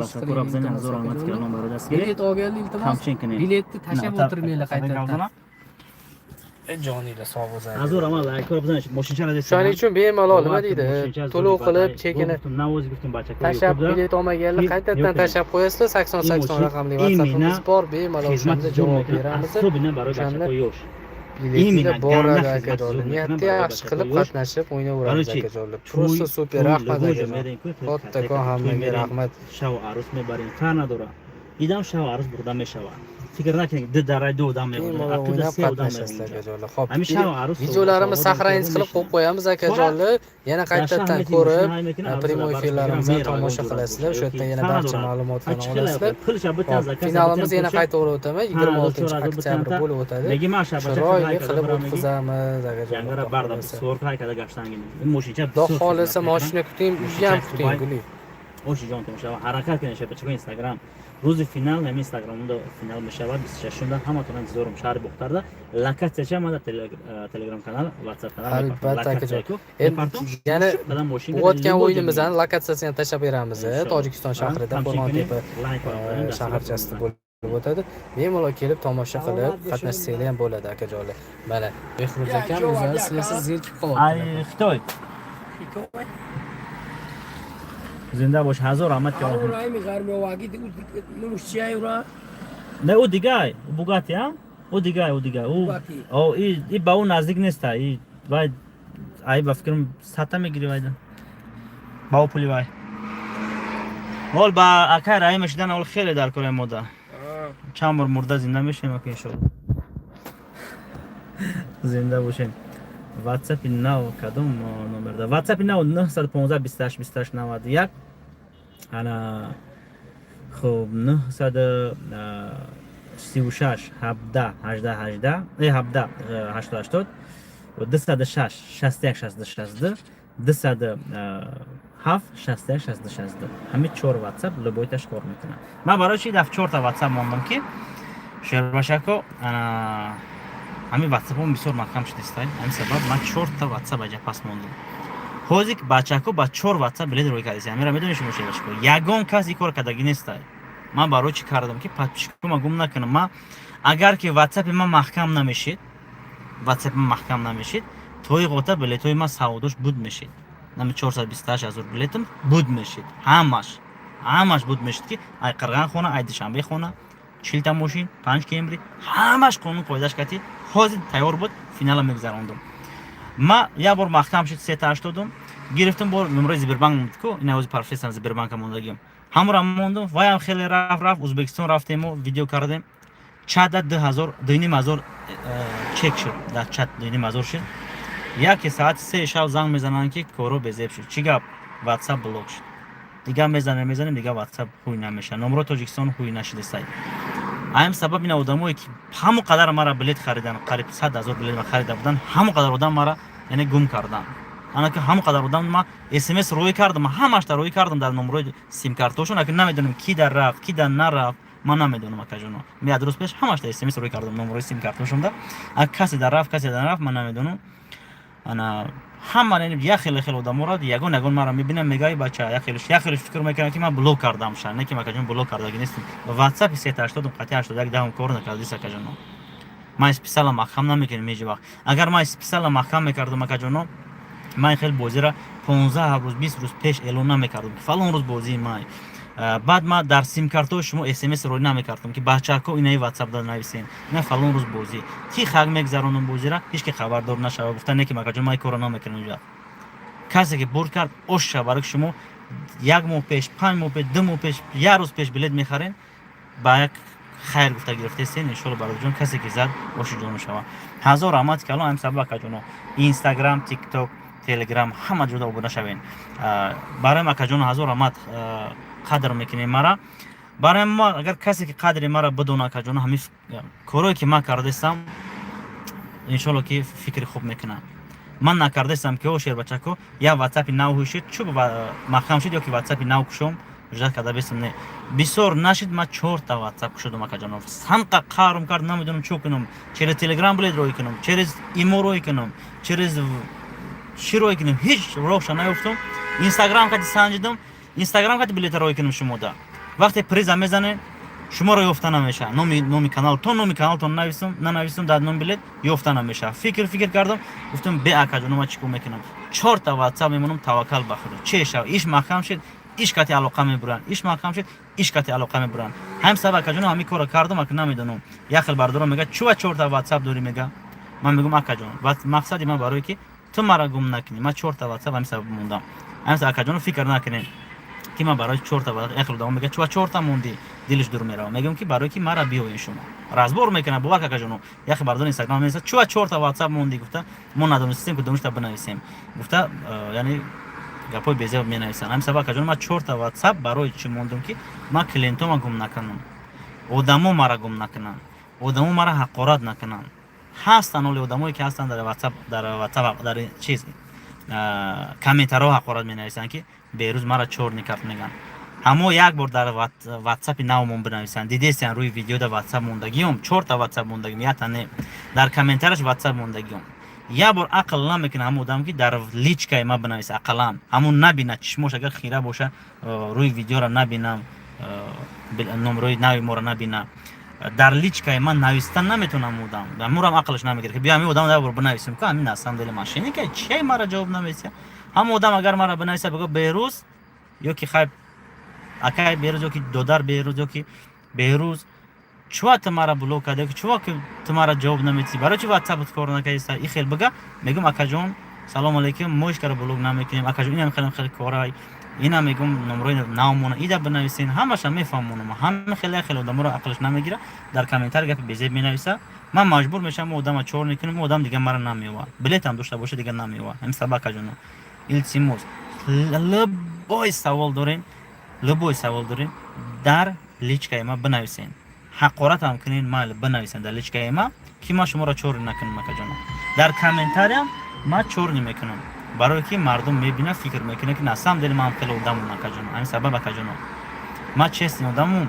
bilet olganlar, iltimos, biletni tashlab o'tirmanglar qaytadan. Joninglar sog' bo'lsin. Ҳазор раҳмат, лайкор бизанед, мошинчаро. Shuning uchun bemalol, nima deydi, to'lov qilib, chekini Navozi guftum, bachaka. tashlab, bilet olmaganlar qaytadan tashlab qo'yasizlar. 80 80 raqamli whatsappimiz bor, bemalol o'shanda javob beramiz. O'shanda biletinglar boradi, akajonlar. Niyatni yaxshi qilib qatnashib o'ynayveramiz, akajonlar. Просто супер, rahmat, akajon, kattakon hammaga rahmat. Шав арӯс мебарем, фарқ надорад, идам шав арӯс бурда мешавад. Фикр накунед, ду дарай ду одам. Bemalol o'ynab qatnashasizlar, akajonlar. Ho'p, videolarimizni сохранить qilib qo'yib qo'yamiz, akajonlar. Yana qaytadan ko'rib, прямой efirlarimizdan tomosha qilasizlar. O'sha yerdan yana barcha ma'lumotlarni olasizlar. Hop, finalimiz, yana qaytarib o'taman, 26-oktyabr bo'lib o'tadi. Chiroyli qilib o'tkazamiz, akajonlar, xudo xohlasa. Moshina kuting, uyga ham kuting, Guli. Ошиҷон, мешава, ҳаракат кунед, шабачако Инстаграм. Рӯзи финал нами Инстаграмда финал мешавад, 26-умда. Ҳаматон интизорум шаҳри Бухтарда. Локатсияча мада Телеграм канал, WhatsApp канал. Albatta, akajon. Endi yana o'tgan o'yinimizni lokatsiyasini ham tashlab beramiz. Tojikiston shahrida, Qo'rg'ontepa shaharchasida bo'lib o'tadi. Bemalol kelib, tomosha qilib qatnashsanglar ham bo'ladi, akajonlar. Mana Behruz akam o'zlari sizlarsiz zerikib Ay. qolyaptilar. Xitoy зинда бош, ҳазор раҳмат ки. Не, ӯ дигай, Бугати, а ӯ дигай, ӯ дигай, ӯ и ба ӯ наздик неста. И вай ай, ба фикрам, сата мегири вайда ба ӯ пули вай. Ҳол ба акай Раима шидан, ҳол хеле дар кори мода. Чанд бор мурда зинда мешавем, ака, иншоалло, зинда бошем. Ватсапи нав кадом номерда? Ватсапи нав 915 28 28 91. Ана, хуб, 936 17 18 18, 17 80 80, 206 61 62 62, 207 61 62 62. Ҳамин чор ватсап любой таш кор мекунад. Ман барои чи даф чорта ватсап мондам, ки шербашако, ана ҳамин ватсапом бисёр маҳкам шудистай. Ҳамин сабаб ман чорта ватсап аҷа пас мондам. Ҳозир бачако ба чор ватсап билет рӯй кардеси. Ҳамира медонӣ шумо, шербашако, ягон кас ин кор кардагӣ нестай. Ман барои чӣ кардам? Ки подписчикома гум накунам. Ман агар ки ватсапи ман маҳкам намешид, ватсапи ман маҳкам намешид, тои ғота билетҳои ман савдош буд мешид. Нами 428 ҳазор билетам буд мешид, ҳамаш, ҳамаш буд мешид, ки ай Қирған хона, ай Душанбе хона, 40-та мошин, 5 Кемри, ҳамаш қонун қоидаш кати ҳозир тайёр буд, финала мегузарондум. Ма як бор маҳкам шуд, сета ҳаштодум гирифтум, бор номраи Сбербанк ку, ина ҳозир профессор Сбербанка мондагиам, ҳамура мондум. Ваям хеле рафт, рафт Ӯзбекистон, рафтему видео кардем. Чата 2000, 2500 чек шуд, дар чат 2500 шуд. Яке соати 3 шаб занг мезананд, ки коро безеб шуд. Чӣ гап? Ватсап блок шуд. Дигар мезанем, мезанем, дигар WhatsApp ҳуй намеша, номро Тоҷикистон ҳуй нашидесай. Ҳамин сабаб ина одамое ки ҳамон қадар мара билет харидан, қариб 100 000 билет харида будан, ҳамон қадар одам мара, яъне, гум кардан. Ана ки ҳамон қадар одам ма СМС рӯй кардам, ҳамашта рӯй кардам дар номрои симкартошон. Аки намедонам, ки дар рафт, ки дар нарафт, ман намедонам, акаҷоно. Як рӯз пеш ҳамашта СМС рӯй кардам номрои симкартошонда. А касе дар рафт, касе дар нарафт, ман намедонам. Ана ҳама як хеле хеле одаморо ягон ягон мара мебинам, мега: «Бача», як хелеш фикр мекунам, ки ман блок кардам ша. Не ки, акаҷон, блок кардаги нестам. Ватсапи сета ҳаштодум қати 81 10 кор накардис, акаҷоно. Ман специально маҳкам намекунем ҳеҷ вақт. Агар ман специально маҳкам мекардам, акаҷоно, ман хеле бозиро 15 рӯз, 20 рӯз пеш эълон намекардам, ки фалон рӯз бозии май. Баъд ман дар симкартҳои шумо СМС рӯй намекардам, ки бачаҳако, инаи ватсап да нависен, ина фалон рӯз бозӣ. Тихак мегзаронам бозира, ҳеҷ ки хабардор нашава гуфта. Не ки, макаҷон, ман кора намекунам ҳеҷ вақт. Касе ки бурд кард, оша барои шумо як моҳ пеш, 5 моҳ пеш, 2 моҳ пеш, як рӯз пеш билет мехарен, ба як хайр гуфта гирифтесен. Иншолло, бародарҷон, касе ки зад, оши ҷону шава. Ҳазор раҳмат калон. Ҳамин сабаб, акаҷоно, Инстаграм, Тикток, Телеграм, ҳама ҷода обуна шавен. Барои акаҷоно ҳазор раҳмат, қадр мекунем мара. Барои ма, агар касе ки қадри мара бидона, акаҷоно, ҳамин корое ки ман кардастам, иншолло ки фикри хуб мекунам. Ман накардастам, ки о шербачако, як ватсапи нав ҳушид, чӯ маҳкам шуд, ё ки ватсапи нав кушом, ждать карда бестам. Не, бисёр нашид, ман чорта ватсап кушодам, акаҷоно. Ҳамқа қаҳрум кард, намедонам чӯ кунам: через Телеграм билет рӯй кунам, через Имо рӯй кунам, через чӣ рӯй кунам, ҳеҷ роҳша наёфтам. Инстаграм кати санҷидам, Инстаграм кати билета рӯй кунам. Шумода вақте приза мезанед, шуморо ёфта намешавад. Номи канал то номи каналтон нависам, нанависам, дар номи билет ёфта намешавад. Фикр кардам, гуфтам: «Бе, акаҷоно, ман чӣ кор мекунам? Чорта ватсап мемонам, таваккал ба Худо, че шав, иш маҳкам шид, иш кати алоқа мебуранд, иш маҳкам шид, иш кати алоқа мебуранд». Ҳамин сабаб, акаҷоно, ҳамин корро кардам. Ака, намедонам, як хел бардорам мега: «Чува чорта ватсап дорӣ?» Мега. Ман мегӯм: «Акаҷон, мақсади ман барое ки ту мара гум накунӣ, ман чорта ватсап ҳамин сабаб мондам». Ҳамин сабаб, акаҷоно, фикр накунем, ки ман барои чорта. Як хел одамо мега: «Чува чорта мондӣ?» Дилиш дур мерава. Мегӯям, ки барое ки мара биёен, шумо разбор мекунад, бовар, акаҷоно. Яхе бардор Инстаграм менависад: «Чува чорта ватсап мондӣ?» гуфта, мо надонистем, ки доништа бинависем гуфта, яъне гапҳои безеб менависанд. Ҳамин сабаб, акаҷоно, ман чорта ватсап барои чӣ мондум? Ки ман клиентома гум накунам, одамо мара гум накунанд, одамо мара ҳақорат накунанд. Ҳастанд оли одамое ки ҳастанд дар ватсап, дар чиз, комментарҳо ҳақорат менависанд, ки берӯз мара чёрный кард, мегӯянд. Ҳамо як бор дар ватсапи навмон бинависанд. Дидесиян, рӯи видеода ватсап мондагиём, чорта ватсап мондагиём, якта не, дар комментараш ватсап мондагиём. Як бор ақл намекунад ҳамон одам, ки дар личкаи ма бинависа. Ақаллан ҳамон набинад, чишмош агар хира боша, рӯи видеоро набинам, номрои нави моро набина, дар личкаи ман навистан наметавонам. Одам мурам ақлаш намегирад, ки биё ҳамин одам як бор бинависем, ку ҳамин на самом деле мошенника, чей мара ҷавоб намесия. Ҳамон одам агар мара бинависа, бигӯ: «Берӯз», ё ки «Хай, акай Берӯз», ё ки «Додар Берӯз», ё ки «Берӯз, чува ту мара блок карда, ё ки чува ки ту мара ҷавоб наметиҳӣ, барои чи ватсапат кор накардиса?» И хел бига, мегӯм: «Акаҷон, салому алейкум, мо ҳеҷ кара блок намекунем, акаҷон, инам хеле хеле корай, ина мегӯм, номрои навмона ида бинависен, ҳамаша мефаҳмонам». Ҳама хеле хеле одаморо ақлаш намегира, дар комментар гапи безеб менависа. Ман маҷбур мешавам, одама чёрный кунам, одам дига мара намеёвад, билетам дошта боша, дига намеёвад. Ҳамин сабаб, акаҷоно, илтимос, любой савол дорем, любой савол дорем, дар личкаи ма бинависен. Ҳақоратам кунен, майли, бинависен дар личкаи ма, ки ман шуморо чёрный накунам. Акаҷоно, дар комментариям ман чёрный мекунам, барое ки мардум мебинад, фикр мекунад, ки на самом деле ман хеле одамам. Акаҷоно, ҳамин сабаб, акаҷоно, ман честный одамум.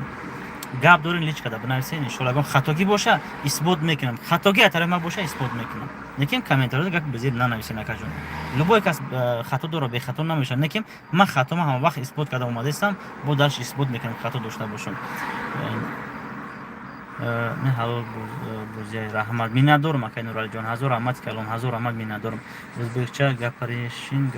Гап дорем, личкада бинависен. Иншолло, ягон хатогӣ боша, исбот мекунам. Хатогӣ аз тарафи ман боша, исбот мекунам. Лекин комментариёда гапи безеб нанависен, акаҷон. Любой кас хато дора, бехато намешавад. Лекин ман хатома ҳама вақт исбот карда омадаистам, бо дальше исбот мекунам, хато дошта бошам. Не ҳалол бозияи. Раҳмат, миннатдорам, акай Нуралиҷон, ҳазор раҳмати калом, ҳазор раҳмат, миннатдорам. Ӯзбекча gapirishing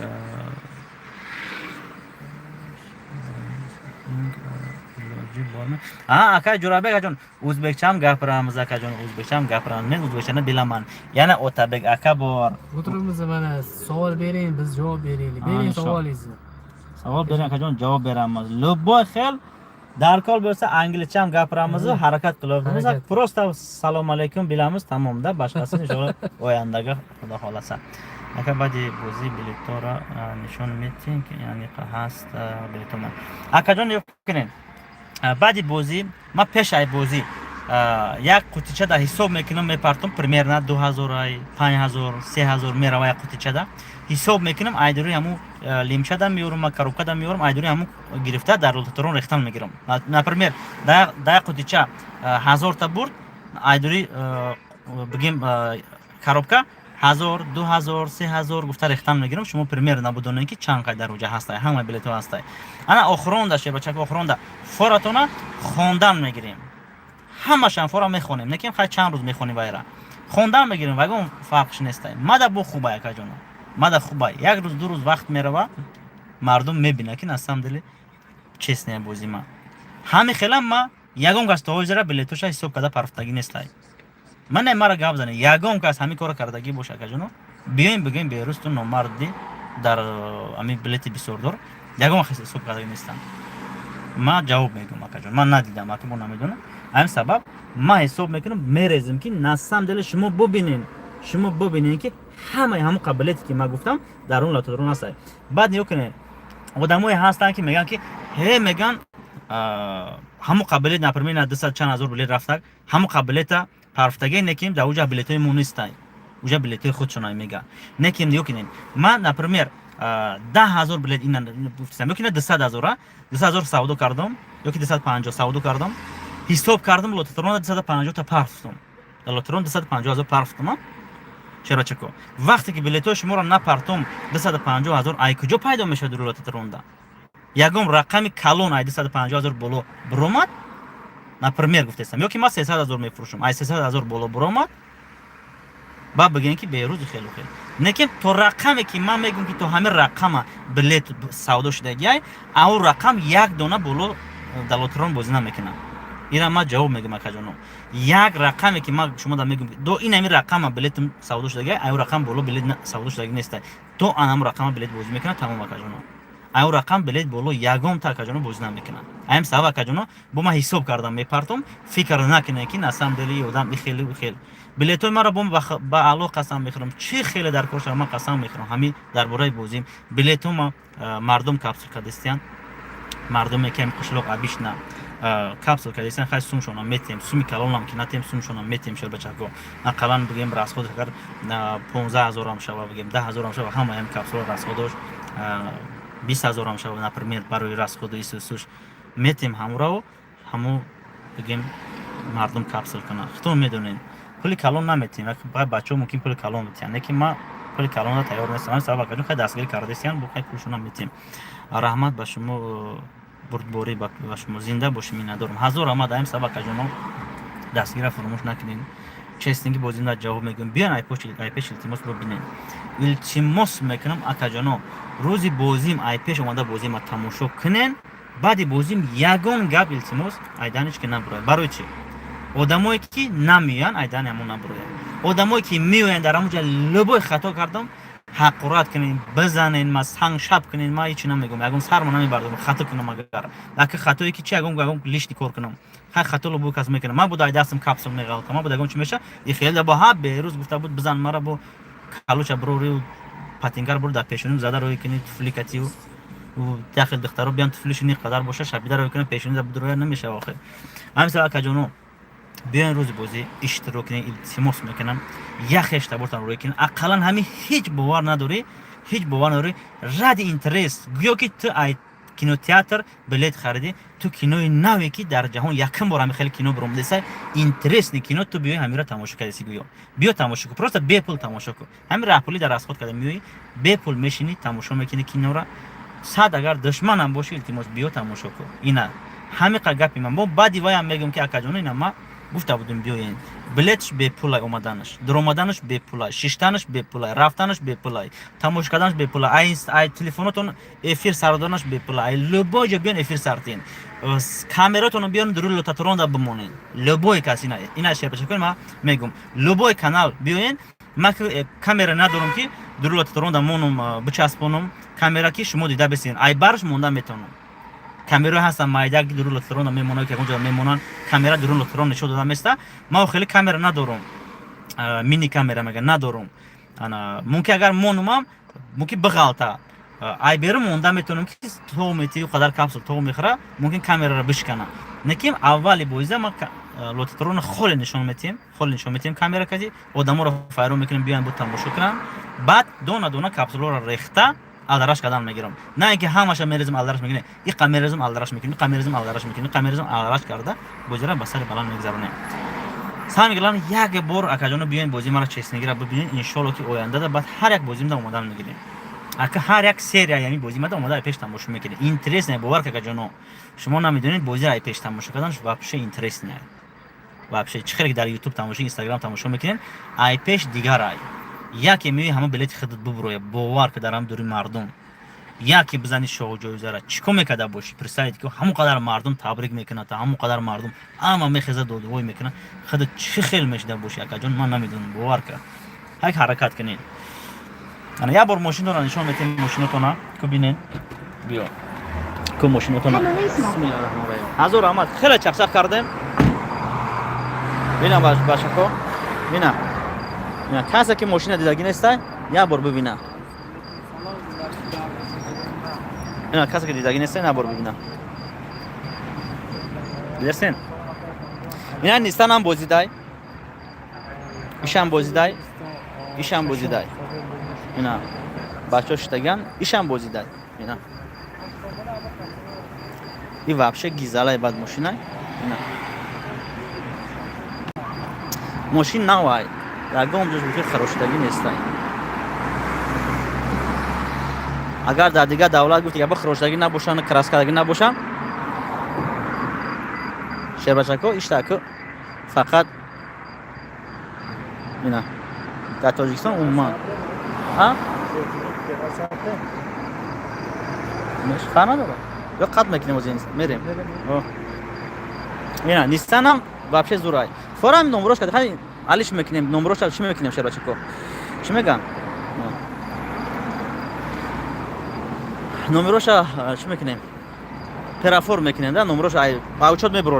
iloji bormi? А, акай Ҷурабек акаҷон, ӯзбекчаам gapiramiz, akajon, o'zbekcham gapiramiz. Men o'zbekchani bilaman. Yana Otabek aka bor. O'tiribmiz mana, savol bering, biz javob beraylik. Bering savolingizni. Savol bering, akajon, javob beramiz. Любой xil darkor bo'lsa, anglicham gapiramiz, harakat qilyapmiz. Просто salom alaykum bilamiz, tamomda, boshqasini inshaalloh oyandaga, xudo xohlasa. Ака, баъди бозӣ билетҳоро нишон метиҳем, ки яъне ҳаст билетҳо? Акаҷон, нигоҳ кунед, баъди бозӣ ман пеш ай бозӣ як қутичада ҳисоб мекунам, мепартом, примерно 2000, ай 5000, 3000 мерава. Як қутичада ҳисоб мекунам, айдури ҳамун лимчада меёрам, ма коробкада меёрам, айдури ҳамун гирифта дар лототрон рехтан мегирам. Например, да як қутича 1000-та бурд, айдури, бигем, коробка 1000, 2000, 3000 гуфта рехтан мегирам. Шумо примерно набудонед, ки чанд қай дар уҷа ҳастай, ҳама билетҳо ҳастай. Ана охиронда, шербачак, охиронда форатона хондан мегирем, ҳамашам фора мехонем. Некем хай, чанд рӯз мехонем, вайра хондан мегирем, вагон фарқш нестай. Мада бо хубай, акаҷоно, мада хубай. Як рӯз, 2 рӯз вақт мерава, мардум мебина, ки на самом деле честная бозӣ. Ма ҳами хелам, ма ягон кас то ҳозира билетоша ҳисоб карда парфтагӣ нестай. Ман не, мара гап зане, ягон кас ҳамин корро кардагӣ боша, акаҷоно, биёем, бигӯем: «Берӯз ту номарди, дар ҳамин билети бисёрдор». Ягон вақт ҳисоб кардагӣ нестам. Ман ҷавоб мегӯям, акаҷон, ман надидам, ака, бо намедонам. Ҳамин сабаб ман ҳисоб мекунам, мерезем, ки на самом деле шумо бубинен, шумо бубинен, ки ҳамаи ҳамон қабилете, ки ман гуфтам, дар он лототрон ҳаст. Баъд нигоҳ кунед, одамое ҳастанд, ки мегӯянд, ки ҳе, мегӯянд, ҳамон қабилет, например, дусад чанд ҳазор билет рафтак, ҳамон қабилета парфтагӣ неким, дар уҷа билетҳои мо нестай, уҷа билетҳои худшона мега. Неким, нигоҳ кунед, ман, например, 10 000 билет ина гуфтам, ёки на 200 000, 200 000 савдо кардам ёки 250 савдо кардам, ҳисоб кардам, лототрона 250-та парфтум, дар лототрон 250 000 парфтум. Чаро, чако, вақте ки билетҳои шуморо напартом, 250 000 ай куҷо пайдо мешавад рӯи лототронда? Ягон рақами калон ай 250 000 боло биромад, например, гуфтестам, ё ки ман 300 000 мефурӯшам, ай 300 000 боло биромад, баъд бигӯем, ки берӯзи хелу хел. Лекин то рақаме, ки ман мегӯм, ки то ҳамин рақама билет савдо шудагиай, ау рақам як дона боло дар лотерон бозӣ намекунам. Ира ман ҷавоб мегӯм, акаҷоно, як рақаме, ки ман шумо да мегӯм, до ин ҳамин рақама билетм савдо шудагиай, аю рақам боло билет савдо шудагӣ нестай, то анам рақама билет бозӣ мекунад, тамом, акаҷоно. Аю рақам билет боло ягонта, акаҷоно, бозӣ намекунад. Ҳамин сабаб, акаҷоно, бо ман ҳисоб кардам, мепартом. Фикр накунед, ки на самом деле одам ихелу ихел. Билетҳои маро бо ба Алло қасам мехӯрам, чӣ хеле дар кор шава, ман қасам мехӯрам. Ҳамин дар бораи бозим билетҳо ма мардум капсул кардистиян, мардуме, ки ҳами қишлоқ абишна капсул кардистиян. Хай, сумшона метем, суми калонам ки натем, сумшона метем. Шербачако, ақаллан, бигем, расход агар 15 000-ам шава, бигем, 10 000-ам шава, ҳама ҳами капсула расходош 20 000-ам шава, например, барои расходу исусуш метем ҳамурао, ҳаму, бигем, мардум капсул кунад. Худтон медонед, пули калон наметем, бачаҳо мумкин пули калон метиҳанд, лекин ман пули калонро тайёр нестам. Ҳамин сабаб, акаҷон, хай, дастгирӣ кардастиян, бо хай, пулшона метем. Раҳмат ба шумо, бурдборӣ ба шумо, зинда бошӣ, миннатдорам, ҳазор раҳмат. Ҳамин сабаб, акаҷоно, дастгира фуромӯш накунед. Честный бозӣ на ҷавоб мегӯям. Биён айпеш, илтимос, бибинед, илтимос мекунам, акаҷоно, рӯзи бозим айпеш омада бозима тамошо кунен. Баъди бозим ягон гап, илтимос, айданич ки набурояд. Барои чӣ? Одамое, ки намеоянд, айдани ҳамон набурояд. Одамое, ки меоянд, дар ҳамон ҷа любой хато кардам, ҳақорат кунед, бизанед, ма сангшаб кунед, ма ҳечи намегӯям, ягон сармо намебардорам. Хато кунам агар, ака, хатое ки чи, ягон лишний кор кунам, хай, хато любой кас мекунам. Ман буда ай дастам капсул меғалтам, ман буда ягон чи меша и хеле бо ҳа берӯз гуфта буд: «Бизан мара, бо калуча бирори, патингар бур, дар пешоним зада рӯй кунӣ, туфли катию яхел духтаро биён, туфлиши ни қадар боша, шабида рӯй кунам, пешони да будроя намешава». Охир ҳамин сабаб, акаҷоно, биёен, рӯзи бозӣ иштирок кунед, илтимос мекунам. Як хештабортан рӯй кунед ақаллан. Ҳамин ҳеҷ бовар надорӣ, ҳеҷ бовар надорӣ, ради интерес, гӯё ки ту ай кинотеатр билет харидӣ, ту кинои наве, ки дар ҷаҳон якум бор ҳами хеле кино биромадеса, интересный кино, ту биёи ҳамира тамошо кардеси, гӯё биё тамошо кун, просто бепул тамошо кун. Ҳамин раҳпулӣ дар расход карда меоӣ, бепул мешинӣ, тамошо мекунӣ кинора. Сад агар душманам бошӣ, илтимос, биё тамошо кун. Ина ҳамиқа гапи ман. Бо баъди ваям мегӯям, ки акаҷоно, ина ма гуфта будем, биёен, билетш бепулай, омаданаш, дуромаданаш бепулай, шиштанаш бепулай, рафтанаш бепулай, тамошо карданаш бепулай, ай телефонотон эфир сарданаш бепулай. Ай любой ҷо биён, эфир сартин, камератонро биён, дуруи лототронда бимонен. Любой кас ина шерпашакон, ма мегӯм, любой канал биёен. Ма камера надорам, ки дуруи лототронда монум, бичаспонум камера, ки шумо дида бисен. Ай барш монда метавонам. Камераҳо ҳастанд майда, ки дуруи лотерона мемонанд, ки ягон ҷо мемонанд, камера дуруи лотерон нишон дода места. Ма хеле камера надорум, мини камера мега надорум. Ана мумкин, агар монумам, мумкин биғалта. Ай берун монда метавонем, ки тов мети, қадар капсул тов мехӯра, мумкин камераро бишкана. Лекин аввали бозида ма лототроно холе нишон метиҳем, холе нишон метиҳем, камера кади одаморо файрон мекунем, биёянд, бу тамошо кунанд. Баъд дона дона капсулҳоро рехта, алдараш кардан мегирам. На ин ки ҳамаша мерезам, алдараш мекунем, иқа мерезам, алдараш мекунем, иқа мерезам, алдараш мекунем, иқа мерезам, алдараш карда, бозиро ба сари баланд мегзаронем. Самое главное, як бор, акаҷоно, биёен, бозии мара честный гира бибинед. Иншолло, ки ояндада баъд ҳар як бозимда омодан мегирем. Ака, ҳар як серия ями бозимада омода, ай пеш тамошо мекунед. Интересно, бовар ка, акаҷоно, шумо намедонед, бозиро ай пеш тамошо кардан вообще интересно. Вообще чӣ хеле ки дар Ютуб тамошо, Инстаграм тамошо мекунед, ай пеш дигар ай. Яке меои, ҳама билети худат бубуроя, бовар ка, дар ҳам дури мардум яке бизани шоҳҷоизара, чӣ кор мекарда бошӣ? Представить ки ҳамон қадар мардум табрик мекунад, ҳамон қадар мардум ҳама мехеза, додвой мекунад, худат чӣ хел мешида бошӣ, акаҷон? Ман намедонам, бовар ка, ҳак ҳаракат кунед. Ана як бор мошинтона нишон метем, мошинотона ку бинед. Биё ку мошинотона. Ҳазор раҳмат, хеле чақчақ кардем. Бина, бачако, бина, касе ки мошина дидагӣ нестай, як бор бибина. Ина, касе ки дидагӣ нестай, як бор бибина. Дидастен? Ина Нисанам бозидай, ишам бозидай, ишам бозидай. Ина бачаҳо шиштаган, ишам бозидай. Ина и вообще гизалай бад мошина. Ина мошин навай, ягон ҷош бихел харошидагӣ нестай. Агар дар дигар давлат гуфти габа харошидагӣ набошанд, краскадагӣ набошанд, шербачако, иштаку фақат. Ина дар Тоҷикистон умуман фар надорад. Ё қатъ мекунем, ози мерем. Ина Ниссанам вообще зурай. Форам номрош кард, алиш мекунем, номрош чӣ мекунем, шербачако, чӣ мегӯям, номероша чӣ мекунем? Перафор мекунем да, номроша ба учёт мебурорем.